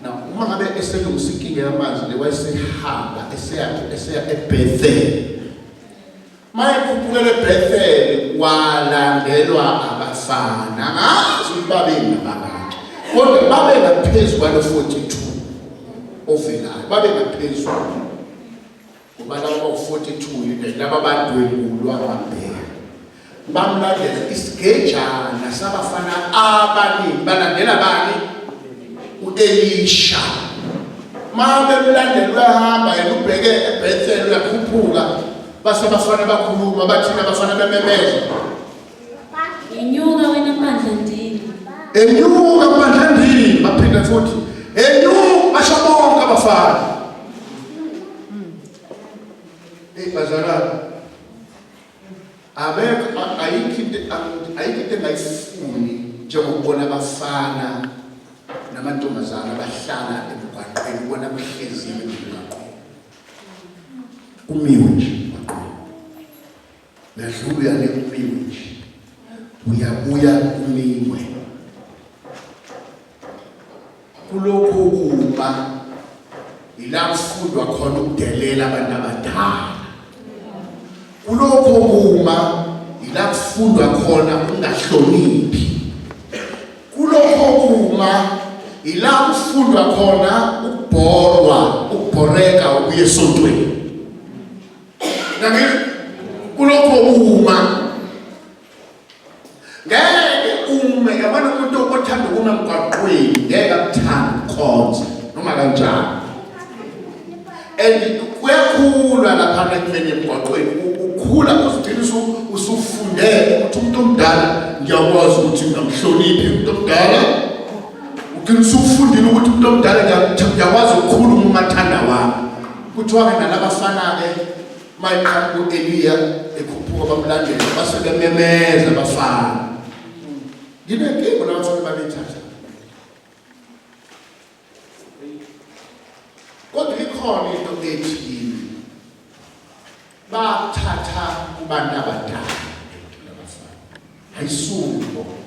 Na uma ngabe eselungisa inkinga yamanzi le wayesehamba eseya eseya eBethel. Mayekhuphukela eBethel walandelwa abafana. Angazi ukuthi babe ngabangaki. Kodwa babe ngaphezu kwalo 42 ovelayo. Babe ngaphezulu. Ngoba laba bawu-42 laba badwengulwa bambheka bamlandela isigejana sabafana abaningi balandela bani u-elisha ma bemlandela uyahamba yena ubheke ebethel uyakhuphuka base abafana bakhuluma bathina abafana bememeza Yenyuka wena mpandla ndini. Enyuka mpandla ndini baphinda futhi. Enyuka basho bonke abafana. Hey bazalwane. Abekho ayikho into ayikho into engayifuni njengokubona abafana namantombazana abahlala emgwaqweni ubona kuhlezi emgwaqweni. Kumiwe nje emgwaqweni. Uyadlula uyale kumiwe nje. Uyabuya kumiwe. Kulokhu kuma ila kufundwa khona ukudelela abantu abadala. Kulokhu kuma ila kufundwa khona ukungahloniphi. Kulokho kuma ila kufundwa khona ukubhorwa, ukubhoreka ukuya esontweni. Nangizwa kulokho uma ngeke ume yabona umuntu othanda ukuma emgwaqweni ngeke akuthande ukukhonza noma kanjani and kuyakhulwa lapha ekumeni emgwaqweni ukhula uzigcina usufundele ukuthi umuntu omdala ngiyakwazi ukuthi ngingamhloniphi umuntu omdala ugcina usufundile ukuthi umuntu omdala ngiyakwazi ukukhuluma umathanda wami Kuthiwa-ke nalabafana-ke mayiqhamuka u-Eliya ekhuphuka bamlandela base bememeza abafana. Nginenkinga nabafana babethatha. Kodwa ikhona into ethi kimi bathatha kubantu abadala lento labafana. Ayisuki bona.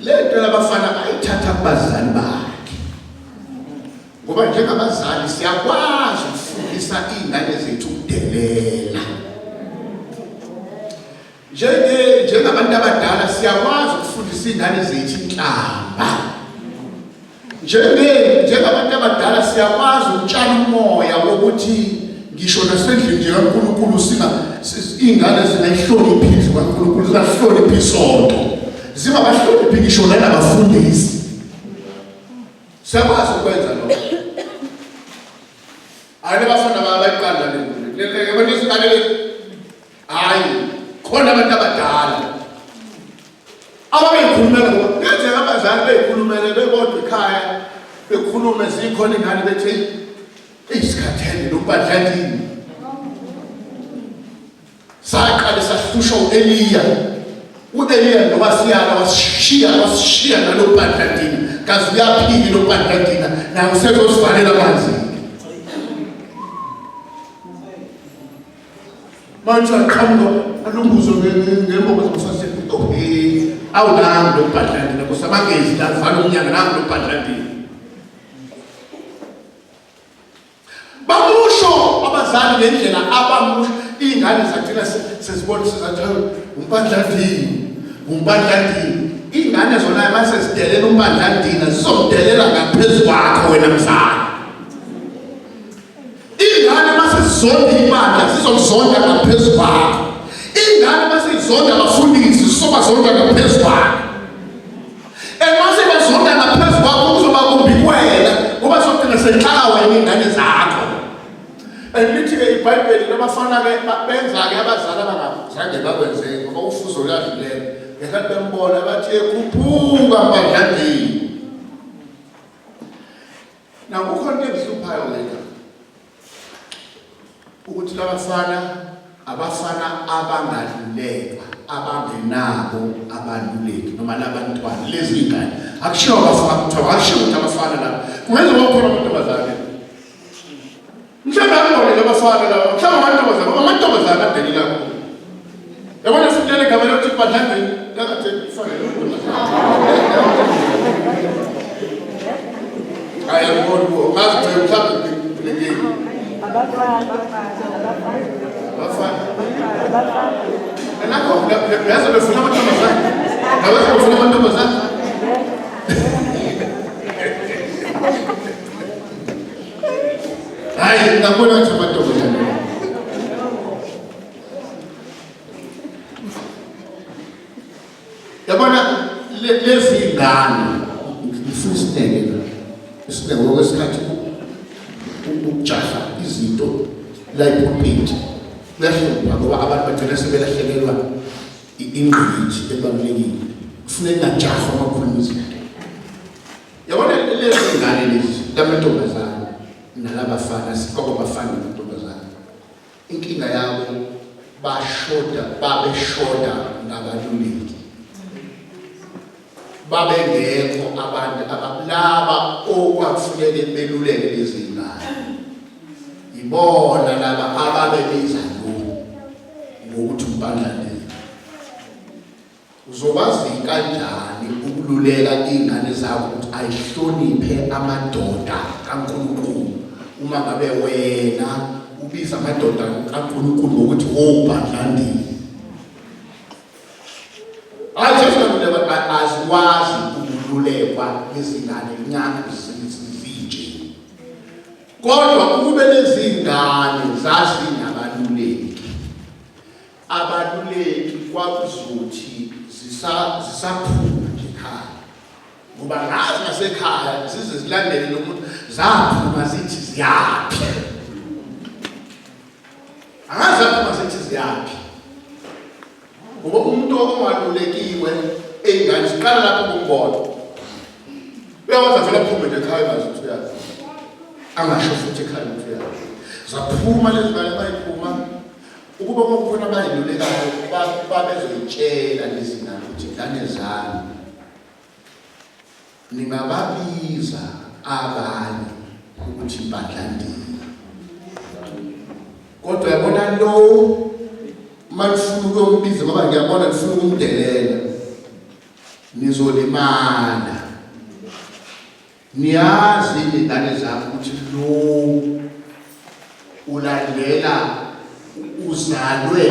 Lento labafana bayithatha kubazali bakhe. Ngoba njengabazali siyakwazi ukufundisa izingane zethu ukudelela. Njenge njengabantu abadala siyakwazi ukufundisa izingane zethu inhlamba. Njenge njengabantu abadala siyakwazi ukutshala umoya wokuthi ngisho nasendlini nje kaNkulunkulu singa izingane zingayihloniphi indlu kaNkulunkulu zingahloniphi isonto zingabahloniphi ngisho nanabafundisi. Siyakwazi ukwenza lokho. Hayi labafana bayayiqanda le nto. Le yabona izingane lezi. Hayi khona abantu abadala ababeyikhulumela ngoba kuyenzeka abazali beyikhulumele bebodwa ekhaya bekhulume zikhona ingane bethi isikhathele lo mpandlandini Saqale sahlushwa uEliya. UEliya nowasiyala wasishiya wasishiya nalo bandladina. Kazi uyaphila lo bandladina naye usezosivalela amanzi. Manje aqhamuka alumbuzo ngembobo zomsase. Okay. Awu nangu lo bandladina kusamangezi la vala umnyango nangu lo bandladina. Bamusho abazali ngendlela abamusho iy'ngane zagcina sezibona sezathi umpandlandini umpandlandini iy'ngane zona uma sezidelela umpandlandini zizomdelela ngaphezu kwakho wena mzali iy'ngane uma sezizonda ibandla zizomzonda ngaphezu kwakho iy'ngane uma seyizonda abafundisi zizobazonda ngaphezu kwakho And mase bazonda ngaphezu kwakho kuzoba kumbi kuwena ngoba sogcina senhlaka wena iy'ngane zakho. And lithi-ke iBhayibheli labafana-ke benza-ke abazali abangazange bakwenze ngoba ufuzo luyadlulela. Ngesikhathi bembona bathi khuphuka mbandlandini. Nakukhona into engihluphayo lena ukuthi labafana abafana abangalulekwa abangenabo abaluleki noma labantwana lezi ingane akushiwo abafana kuthiwa akushiwo ukuthi abafana laba kungenzeka kukhona amantombazane mhlawumbe akubone labafana laba mhlawumbe amantombazane ngoba amantombazane adelela kubo yabona futhi leli gama lokuthi badlandeni lakade kufanele Hayi angiboni kuwo. Ngazi nje mhlawumbe ngilekile. Abafana. Abafana. Nakho yazi befuna amantombazane. Yazi befuna amantombazane. Hayi ngabona ukuthi amantombazane. Yabona lezi ngane ngifuna isineke la. Isineke ngokwesikhathi ukujaha izinto la ipulpit. Kuyahlupha ngoba abantu bagcina sebelahlekelwa ingqikithi ebalulekile. Kufuneka ingajahwa uma kukhuluma izinto. Yabona lezi ngane lezi lamantombazane nalabafana siqobo bafana namantombazane. Inkinga yabo bashoda babeshoda ngabaluleki. Babengekho abantu abalaba okwakufuneke beluleke lezi ngane. Ibona laba ababebiza lo ngokuthi umpandlandini. Uzokwazi kanjani ukululeka iy'ngane zakho ukuthi ayihloniphe amadoda kaNkulunkulu uma ngabe wena ubiza amadoda kaNkulunkulu ngokuthi obhandlandini? Hayi Jesu kaNkulunkulu azikwazi ukululekwa izingane nyaka zinje. Kodwa ukube lezingane zazinabaluleki Abaluleki kwakuzothi zisaphuma nje ekhaya ngoba ngazi ngasekhaya zize zilandele lo muntu zaphuma zithi ziyaphi angazi zaphuma zithi ziyaphi ngoba umuntu ongalulekiwe ey'ngane ziqala lapho kumbona uyakwazi avele aphume nje ekhaya engazi ukuthi uyaphi angasho futhi ekhaya ukuthi uyaphi zaphuma lezi ngane bayiphuma Ukuba kwakukhona abayilulekayo babezoyitshela lezi ngane ukuthi ngane zami ningababiza abanye Ukuthi impandla ndini. Kodwa yabona lo uma nifuna ukuyombiza ngoba ngiyabona nifuna ukumdelela nizolimala. Niyazi ingane zami ukuthi lo ulandela uzalwe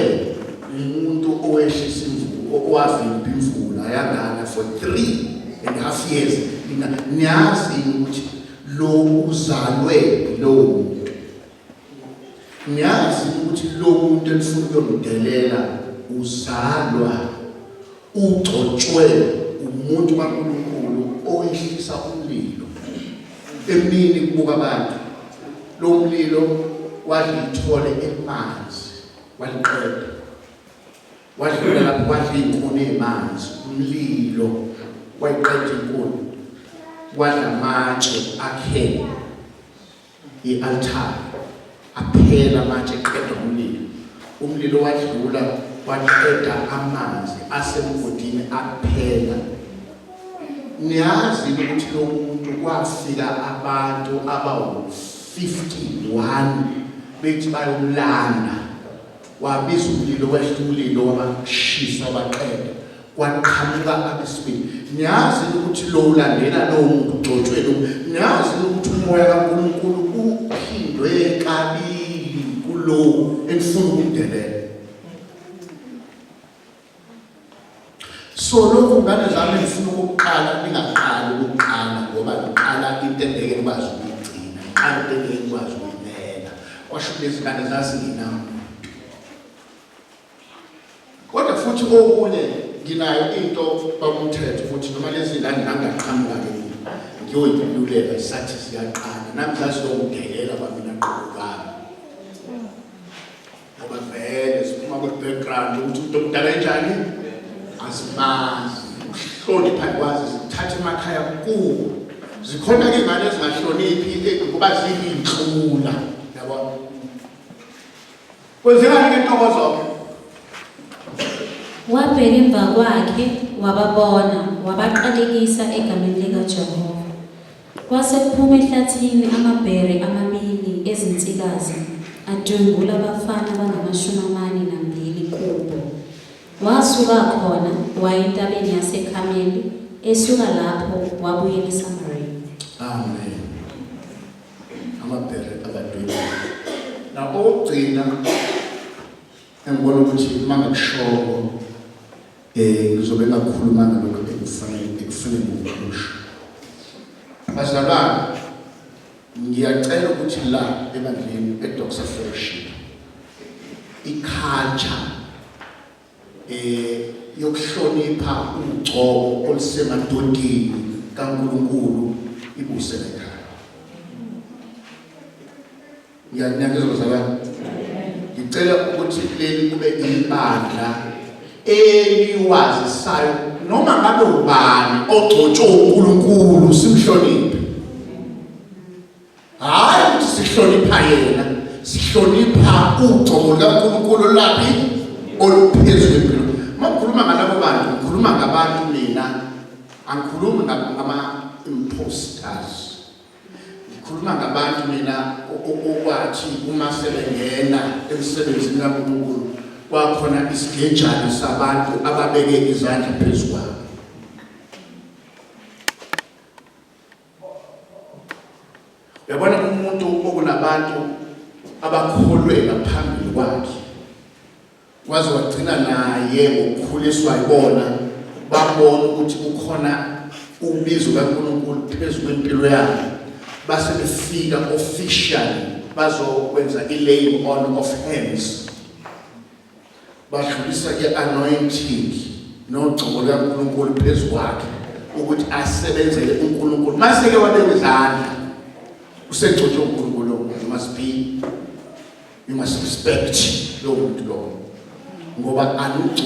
umuntu owehlisa imvula owavimba imvula yangana for 3.5 years. Niyazi ukuthi lo uzalwe lowo muntu. Niyazi ukuthi lo muntu enifuna ukuyomdelela uzalwa ugcotshwe umuntu kaNkulunkulu owehlisa umlilo emini kubuka abantu. Lo mlilo wadla ithole elimanzi waliqeda, wadlula lapho wadla iy'nkuni ey'manzi, umlilo wayiqeda inkuni, wadla amatshe akhe i-altare, aphela amatshe eqeda umlilo. Umlilo wadlula waqeda amanzi asemgodini aphela. Niyazi ukuthi lo muntu kwafika abantu abawu-51 bethi bayomlanda, wabiza umlilo, wehla umlilo wabashisa wabaqeda, kwaqhamuka abesibili. Niyazi ukuthi lo ulandela lowo muntu ugcotshwe lo. Niyazi ukuthi umoya kaNkulunkulu uphindwe kabili kulo enifuna ukumdelela. So lokhu ngane zami ngifuna ukuqala, ningaqali ukuqala ngoba ngiqala into engeke nikwazi ukuyigcina, ngiqala into engeke nikwazi ukuyimela. Kwasho lezi ngane zazingenamuntu. Kodwa futhi okunye nginayo into bakumthetho ukuthi noma lezi ngane ngangaqhamuka ke ngiyoyiluleka isathi siyaqala nami zaziyongidelela kwamina qobo lwami, ngoba vele siphuma kwi-background ukuthi umuntu omdala enjani azimazi ukuhlonipha kwazi zithatha emakhaya kuwo. Zikhona-ke ingane ezingahloniphi ngoba ziyinhlula, yabona. Kwenzekani ke ntokozo-ke? Wabheka emva kwakhe wababona, wabaqalekisa egameni likaJehova. Kwase kuphuma ehlathini amabhere amabili ezinsikazi, adwengula abafana abangama-42 kubo. Wasuka khona waya entabeni yaseKhameli, esuka lapho wabuyela eSamariya. Amen. Amabhere abadwengula. Na okugcina engibona ukuthi uma ngikushoko ngizobe ngakhuluma ngalokho ekufanele ekufanele ukukusho. Bazalwane, ngiyacela ukuthi la ebandleni eDoxa Fellowship i-culture yokuhlonipha ugcobo olusemadodeni kaNkulunkulu ibuse ekhaya. Ngiyakuzwa bazalwane. Ngicela ukuthi leli kube ibandla eliwazisayo noma ngabe ubani ogcotshwe uNkulunkulu simhloniphe. Hayi ukuthi sihlonipha yena, sihlonipha ugcobo lukaNkulunkulu laphi oluphezulu empilo. Uma ngikhuluma ngalabo bantu, ngikhuluma ngabantu mina, angikhulumi ngama imposters. Ngikhuluma ngabantu mina okwathi uma sebengena emsebenzini kaNkulunkulu kwakhona isigejane sabantu ababeke izandla phezu kwabo. Uyabona umuntu okunabantu abakholwe ngaphambili kwakhe waze wagcina naye ngokukhuliswa yibona, babona ukuthi kukhona ubizo kaNkulunkulu phezu kwempilo yakhe, base befika officially bazokwenza i-laying on of hands, badlulisa ke anointing nogcobo lukaNkulunkulu phezu kwakhe ukuthi asebenzele uNkulunkulu. Mase ke wabeka izandla, usegcotshwe uNkulunkulu. You must be, you must respect lowo muntu lowo, ngoba anugco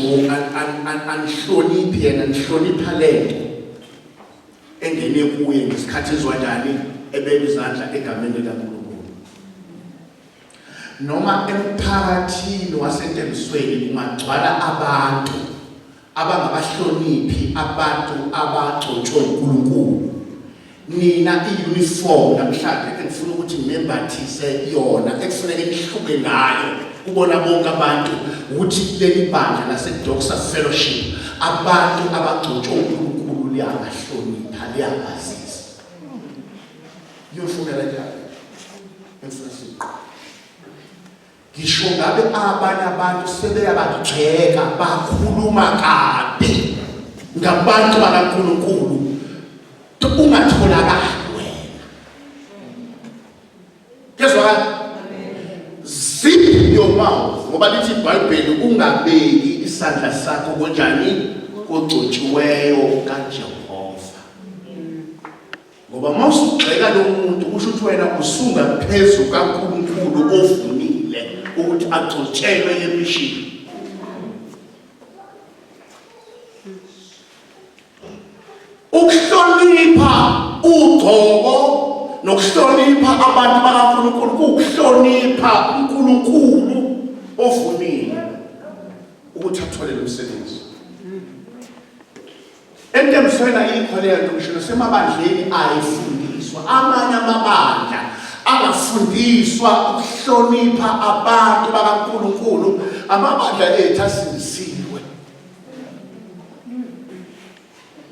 anihloniphi yena, nihlonipha lento engene kuye ngesikhathi ezwanjani ebeka izandla egameni likaNkulunkulu. Noma emphakathini waseNtembisweni kungagcwala abantu abangabahloniphi abantu abagcotshwe uNkulunkulu. Nina i-uniform namhlanje engifuna ukuthi nginembathise yona ekufuneke nihluke ngayo kubona bonke abantu ukuthi leli bandla lase-Doxa Fellowship abantu abagcotshwe uNkulunkulu liyabahlonipha liyabazisa. Uniform kanjani? Engifuna siqo. Ngisho ngabe abanye abantu sebeyabagxeka bakhuluma kabi ngabantu bakaNkulunkulu ungatholakali wena. Kezwakala? Zip your mouth ngoba lithi iBhayibheli ungabeki isandla sakho konjani kogcotshiweyo kaJehova. Ngoba uma usugxeka lo muntu kusho ukuthi wena usungaphezu kaNkulunkulu ovumile ukuthi agcotshelwe le mission. Ukuhlonipha ugcobo nokuhlonipha abantu bakaNkulunkulu kuwukuhlonipha uNkulunkulu ovumile ukuthi athole lo msebenzi. Entembisweni ayikho leyo nto ngisho nasemabandleni ayifundiswa. Amanye amabandla angafundiswa ukuhlonipha abantu bakaNkulunkulu, amabandla ethu asindisiwe.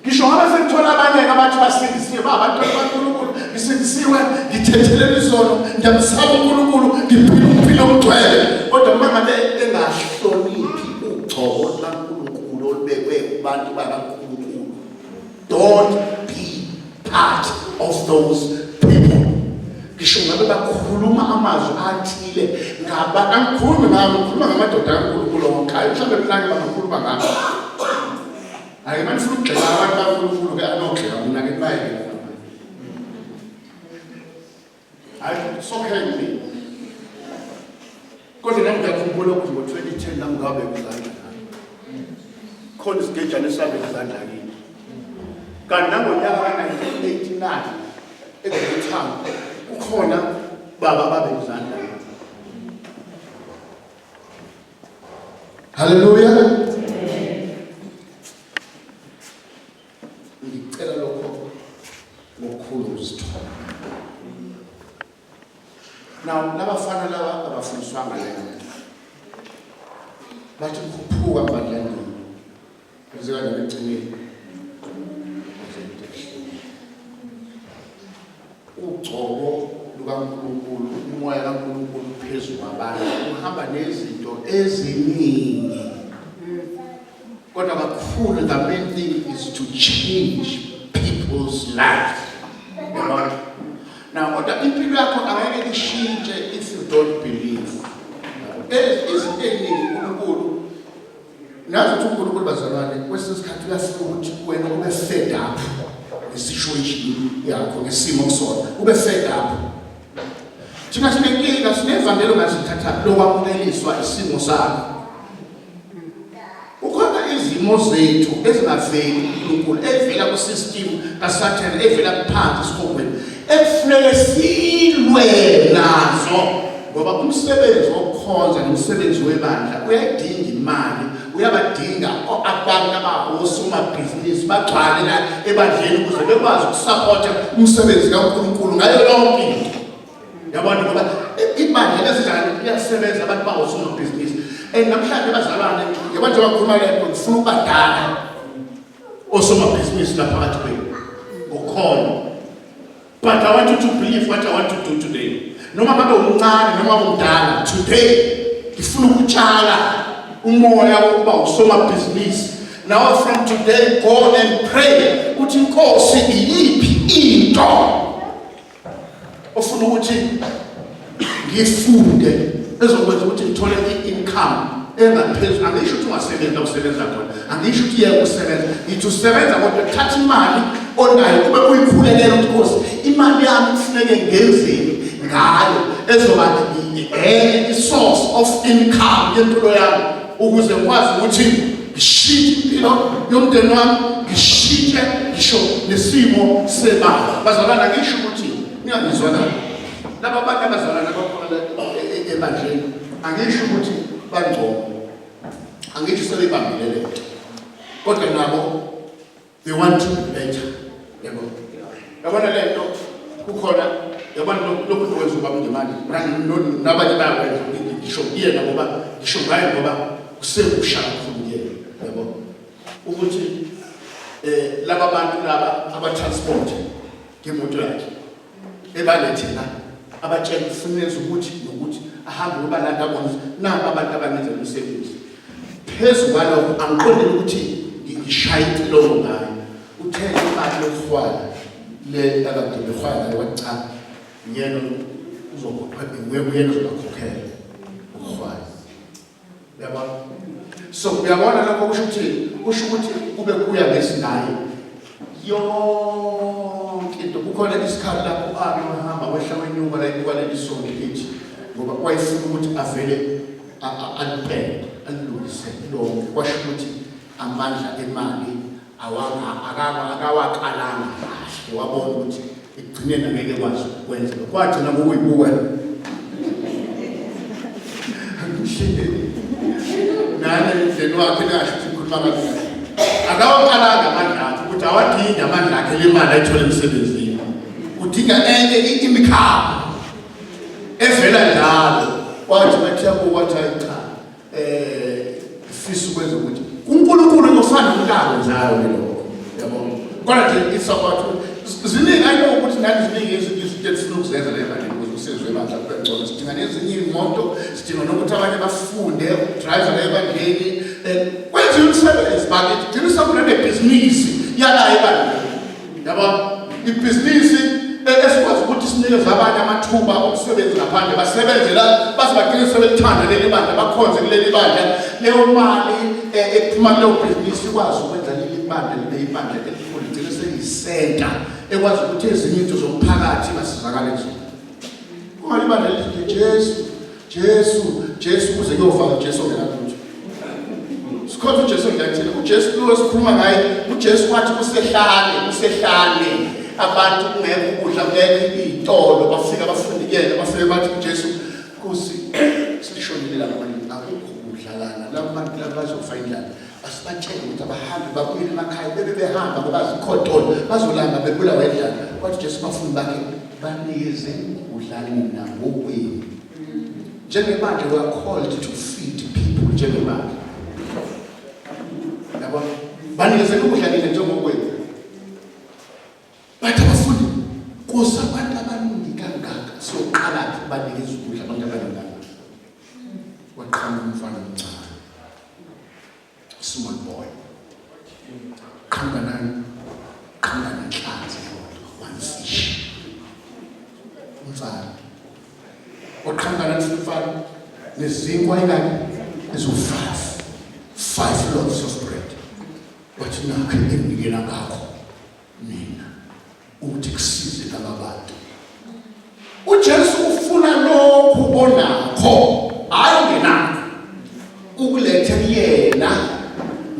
Ngisho ngabe sekuthola abanye abathi basindisiwe, abantwana bakaNkulunkulu, ngisindisiwe, ngithethelele izono, ngiyamsaba uNkulunkulu, ngiphila ukuphila okugcwele. Kodwa uma ngabe engahloniphi ugcobo lukaNkulunkulu olubekwe kubantu bakaNkulunkulu, don't be part of those people. Ngisho ngabe bakhuluma amazwi athile ngaba angikhulumi ngabo, ngikhuluma ngamadoda kaNkulunkulu onke. Hayi mhlawumbe mina-ke bangakhuluma ngabo. Ake manifuna ukugxeka abantu bakaNkulunkulu ke anogxeka mina ke bayeke. Hayi it's okay with me. Kodwa nami ngiyakhumbula ukuthi ngo-2010 nami ngabeka izandla nami. Khona isigejane esabeka izandla kimi. Kanti nangonyaka ka-1989 eGreytown kukhona baba babeka izandla. Haleluya. Ngicela lokho ngokukhulu ukuzithoba. Now labafana laba abafundiswanga le nto. Bathi khuphuka mbandlandini. Kwenzeka njani ekugcineni? Ugcobo lukaNkulunkulu, umoya kaNkulunkulu phezu kwabantu uhamba nezinto eziningi. Kodwa kakhulu the main thing is to change people's lives. Yabona? Now kodwa impilo yakho angeke ishintshe if you don't believe. Izinto eziningi uNkulunkulu Nazi ukuthi uNkulunkulu bazalwane kwesinye isikhathi uyafuna ukuthi wena ube fed up ngesituation yakho ngesimo kusona ube fed up. Thina sinenkinga sinevangeli ongazithatha lokwamukeliswa isimo sakho. Kukhona izimo zethu ezingaveli kuNkulunkulu evela kusystem kaSathane evela phansi esihogweni ekufuneke silwe nazo ngoba umsebenzi wokukhonza nomsebenzi webandla uyayidinga imali uyabadinga abantu abawosomabhizinisi bagcwale la ebandleni ukuze bekwazi ukusapotha umsebenzi kaNkulunkulu ngayo yonke into yabona ngoba ibandla lezinjani liyasebenza abantu bawosomabhizinisi and namhlanje bazalwane yabona njengoba ngikhuluma le nto ngifuna ukubadala osomabhizinisi lapha phakathi kwenu ngokhona But I want you to believe what I want to do today. Noma ngabe umncane noma umdala, today ngifuna ukutshala umoya wokuba usomabhizinisi. Now from today go and pray uthi Nkosi iyiphi into ofuna ukuthi ngifunde ezokwenza ukuthi ngithole i-income engaphezulu. Angisho ukuthi ungasebenzi la usebenza khona, angisho ukuthi yeke usebenza, ngithi usebenza kodwa thatha imali onayo kube uyikhulekela ukuthi Nkosi imali yami kufuneke ngenzeni ngayo ezoba enye i-source of income yempilo yami ukuze ngikwazi ukuthi ngishintshe impilo yomndeni wami ngishintshe ngisho nesimo sebandla. Bazalwana ngisho ukuthi ningangizwa na laba bantu abazalwana abakhona ebandleni angisho ukuthi bangcono angisho sebebambile lento kodwa nabo they want to be better yabo. Yabona lento kukhona yabona lokhu kwenza ubaba ngemali nabanye bayakwenza ngisho kuyena ngoba ngisho ngaye ngoba kusekusha kakhulu kuyena yabo ukuthi eh laba bantu laba aba transport ngemoto yakhe ebalethe la abatshela kufuneza ukuthi nokuthi ahambe ubalanda abone naba abantu abangenza umsebenzi phezu kwalokho angiqondile ukuthi ngishaye icilongo ngayo uthe imali yokuhwala le akade behwala ngayo wathi cha uyena uyena uzobakhokhela ukuhwala uyabona so uyabona lokho kusho ukuthi kusho ukuthi kube kuya ngesinaye yonke into kukhona isikhathi lapho ake wahamba wehla wenyuka la ibuka leli sonto lithi ngoba wayefuna ukuthi avele alipende alilungise lonke kwasho ukuthi amandla emali akawakalanga kahle wabona ukuthi ekugcineni angeke kwazi ukwenza lokho wagcina ngokuyibuka nane emndeni wakhe ningasho ukuthi ngikhuluma kabi akawakalanga amandla akhe ukuthi awadingi amandla akhe le mali ayithole emsebenzini udinga enye imikhaba evela njalo wathi bathi yabuka wathi hayi cha eh fisa ukwenza ukuthi uNkulunkulu ngofana umntaka njalo ke lokho yabo kodwa nje it's about ziningi i know ukuthi nathi ziningi izinto izinto esifuna ukuzenza le mali ukuze usizwe ibandla kube ngcono sidinga nezinye iy'moto sidinga nokuthi abanye bafunde ukudrive la ebandleni um kwenziwe umsebenzi bakithi gcina usakuna nebhizinisi yala ebandleni Yabo, ibhizinisi esikwazi ukuthi sinikeze abanye amathuba omsebenzi ngaphandle basebenze la baze bagcine sebelithanda leli bandla bakhonze kuleli bandla leyo mali eh, ephuma kuleyo bhizinisi ikwazi ukwenza leli bandla libe ibandla elikhulu ligcine seliyisenta ekwazi ukuthi ezinye into zomphakathi basizakale kuzona kungali ibandla lithi Jesu Jesu Jesu kuze kuyofaka Jesu ongenalutho sikhonza uJesu ongenathina uJesu lo esikhuluma ngaye uJesu wathi kusehlane kusehlane abantu kungekho ukudla kungekho iy'tolo bafika bafundi kuyena bafike bathi kuJesu Nkosi silishonile ilanga manje akukho kudla lana laba bantu laba bazofa indlala asibatshele ukuthi abahambe babuyele emakhaya bebe behamba ngoba zikhotolo bazolamba bebulawa indlala wathi Jesu bafundi bakhe banikeze ukudla nina ngokwenu njengebandla we are called to feed people njengebandla yabo banikezela ukudla nina njengokwenu bathi abafundi nkosi abantu abaningi kangaka siyoqalaphi banikeza ukudla abantu abaningi kangaka waqhamuka umfana omncane small boy qhamuka nani qhamuka nenhlanzi yodwa one fish umfana waqhamuka nani umfana nezinkwa ingaki eziwu-five five loaves of bread wathi nakho enginikela ngakho mina ukuthi kusize laba bantu uJesu ufuna lokhu onakho hayi ngenakho ukulethe kuyena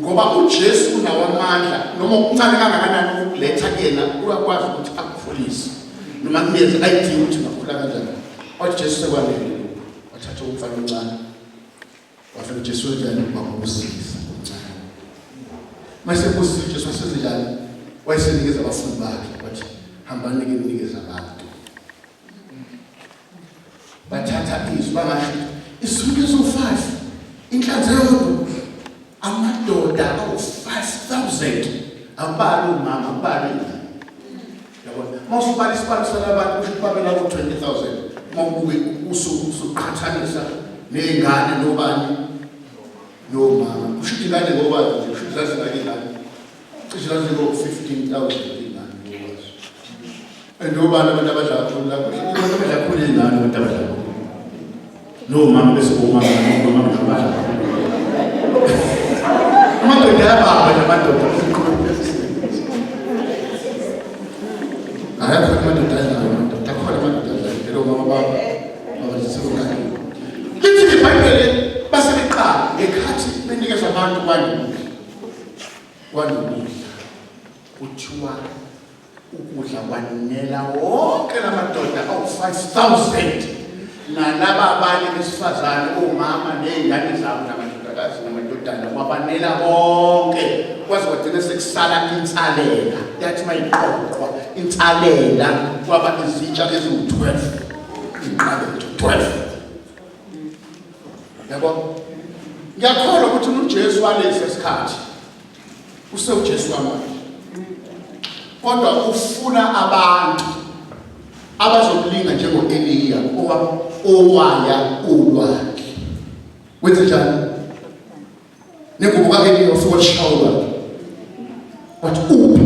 ngoba uJesu unawo amandla noma okuncane kangakanani ukuletha kuyena uyakwazi ukuthi akukhulise noma kunikeze idea ukuthi ungakhula kanjani wathi Jesu sekwanele wathatha umfana omncane Wafika uJesu wenjani wabusisa omncane. Mase busisa uJesu wasenzenjani? Wayesenikeza abafundi bakhe wathi hambani nike ninikeze abantu. Bathatha izwi bangasho ukuthi isonke eziwu-5 inhlanzi eyodwa amadoda awu-5000 akubali umama akubali ingane yabona uma usubala isibalo salabantu kusho ukuthi babela ku-20000 uma ubuke usuqhathanisa ney'ngane nobani nomama kusho ukuthi ingane ngokwazi nje kusho ukuthi zazingake ingane cishe zaziko-15000 iy'ngane ngokwazi and obani abantu abadla kakhulu lapho abantu abadla kakhulu iy'ngane abantu abadla kakhulu nomama bese omama nomama nje abadla kakhulu amadoda ayabamba nje amadoda Akekho amadoda adlayo amadoda akhona amadoda adlayo phela omama babo babazisebokani lithi ibhayibheli base beqala ngekhathi benikeza abantu kwanokudla kwanokudla kuthiwa ukudla kwanela wonke lamadoda awu-5000 nalaba abanye besifazane omama ney'ngane zabo namadodakazi namadodana kwabanela bonke kwaze kwagcina sekusala insalela yathi mayiqoqwa Insalela kwaba izitsha eziwu-12. Inqabe 12. Yabo? Ngiyakholwa ukuthi uJesu walesi sikhathi usewuJesu wamanje. Kodwa ufuna abantu abazomlinga njengo-Eliya owaya ulwandle. Wenze njani? Nengubo ka-Eliya ufika washaya ulwandle. Wathi uphi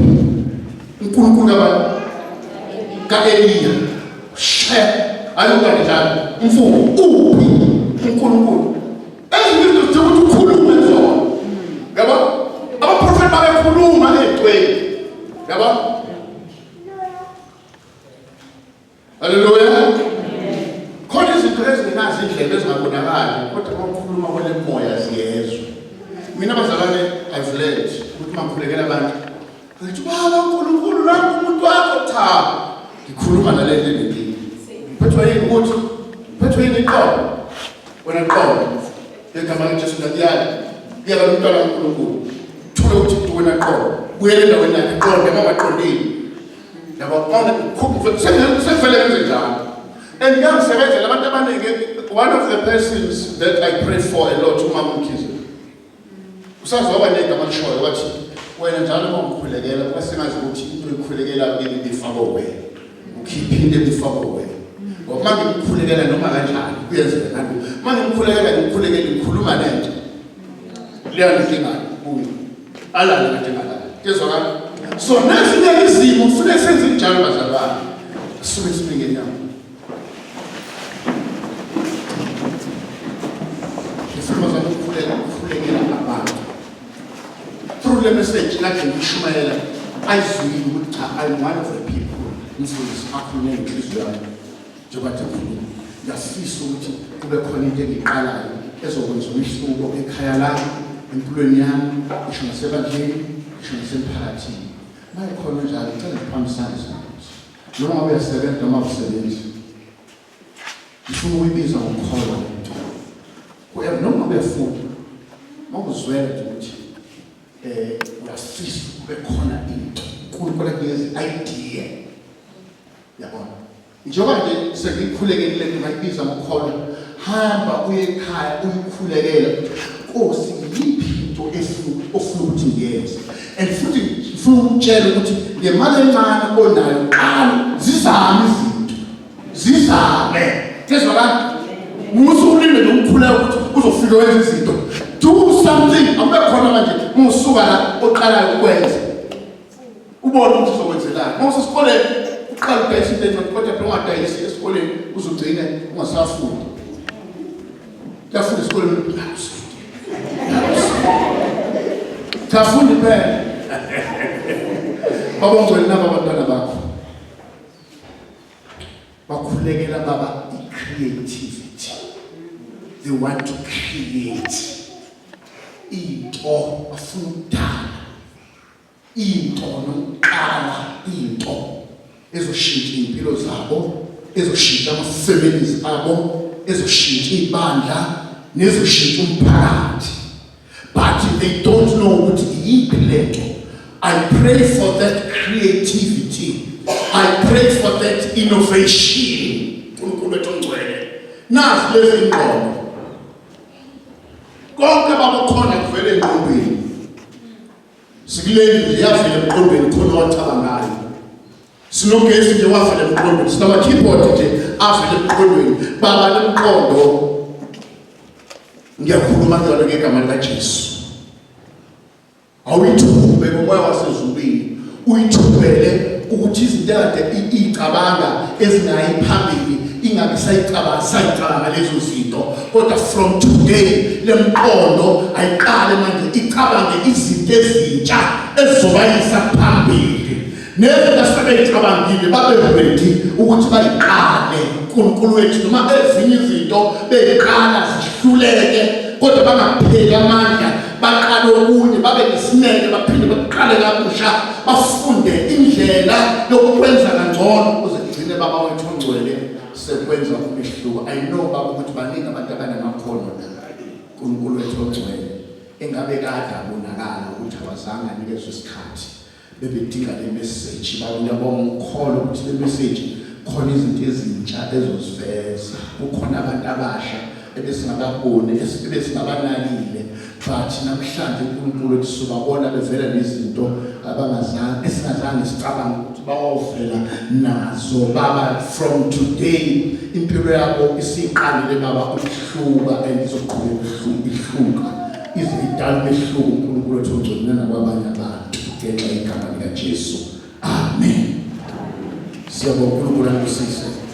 uNkulunkulu kabani? Ka-Eliya. Shaya. Hayi ulwandle njalo. Umfula uphi uNkulunkulu? Ezinye izinto zidinga ukuthi ukhulume zona. Yabo? Abaprofeti babekhuluma ey'ntweni. Yabo? Haleluya. Khona izinto ezingenazo indlebe ezingabonakali kodwa uma ukhuluma kwelemoya ziyezwa. Mina bazalwane I've learned ukuthi uma ngikhulekela abantu ngithi baba uNkulunkulu nangu umuntu wakho cha ngikhuluma nale nto enenkinga. Phethwe yini ukuthi phethwe yini iqolo wena qolo ngegama likaJesu ngiyakuyala kuyala umntwana kaNkulunkulu thule ukuthi wena qolo buyela endaweni yakhe qonde uma ungaqondile yabo qonde sekuvele kwenze njalo and kuyangisebenzela abantu abaningi one of the persons that I pray for a lot umama uMkhize usazoba negama lishoyo wathi wena njalo uma ungikhulekela kuba sengazi ukuthi into oyikhulekela kimi ibifakwe wena ukhiphe into ebifakwe wena ngoba uma ngimkhulekela noma kanjani kuyenzeka nalo uma ngimkhulekela ngimkhulekela ngikhuluma nento leyo nkinga kuyo alale kade ngalala kezwakala so nezinye izimo kufuneka senze njalo bazalwane suke sime ngenyawo ngifuna bazalwane ukukhuleka ukukhulekela abantu through le message kade ngishumayela ayizwile ukuthi cha I'm one of the people mfundisi akhulume ngenhliziyo yami njengoba ngikhuluma ngiyafisa ukuthi kube khona into engiyiqalayo ezokwenza umehluko ekhaya lami empilweni yami ngisho nasebandleni ngisho nasemphakathini uma ikhona njalo ngicela ngiphambisane isandla noma ngabe uyasebenza noma awusebenzi ngifuna ukuyibiza ngokukholwa lento noma uyafunda uma uzwela nje ukuthi uyafisa kube khona into uNkulunkulu akunikeza i-idea yabona njengoba nje sengiyikhulekele le nto ngayibiza ngokukholwa hamba uye ekhaya uyikhulekele Nkosi yiphi into ofuna ukuthi ngiyenze and futhi ngifuna ukutshela ukuthi ngemali encane onayo qala zizame izinto zizame kezwakala musa ulinde nje umkhuleko ukuthi uzofika wenza izinto do something akube khona manje uma usuka la oqalayo ukwenza ubone ukuthi uzokwenzelani uma usesikoleni uqala udayisa into encane kodwa phela ungadayisi esikoleni uzugcine ungasafundi kuyafunda esikoleni cha fundi phela baba ongcwele naba abantwana bakho bakhulekela baba i-creativity they want to create into bafuna ukudala into nokuqala into ezoshintsha impilo zabo ezoshintsha ama-families abo ezoshintsha ibandla nezoshintsha umphakathi but they don't know ukuthi iyiphi lento i pray for that creativity i pray for that innovation uNkulunkulu wethu ongcwele nazi lezi ngqondo konke babukhona kuvele engqondweni sikuleli nje yavela emqondweni khona owacabangayo sinogesi nje wavela emqondweni sinama-keyboard nje avela emqondweni baba lemqondo ngiyakhuluma kuyona ngegama likajesu awuyithumbe ngomoya wasezulwini uyithumele ukuthi izinto ekade iyicabanga ezingayi phambili ingabe sayicabanga sayicabanga lezo zinto kodwa from today lemqondo ayiqale manje icabange izinto ezintsha ezizobayisa phambili nezinto asebeyicabangile babe ready ukuthi bayiqale uNkulunkulu wethu noma ezinye izinto beyiqala zihluleke kodwa bangapheli amandla baqale okunye babe nesineke baphinde baqale kabusha bafunde indlela yokukwenza kangcono ukuze kugcine baba wethu ongcwele sekwenza umehluko i know baba ukuthi baningi abantu abanamakhono la uNkulunkulu wethu ongcwele engabe kade abonakala ukuthi awazange anikezwe isikhathi. Bebedinga le message baba ngiyabonga ngikholwa ukuthi le message khona izinto ezintsha ezoziveza. Kukhona abantu abasha ebesingababoni ebesingabanakile but namhlanje uNkulunkulu ethi sobabona bevela nezinto abangazange esingazange sicabange ukuthi bawovela nazo baba from today impilo yabo isiqalile baba ukuhluka and izoqhubeka ihluka ize idala umehluko uNkulunkulu ethi ongcwele nakwabanye abantu ngenxa yegama likaJesu amen siyabonga uNkulunkulu anibusise.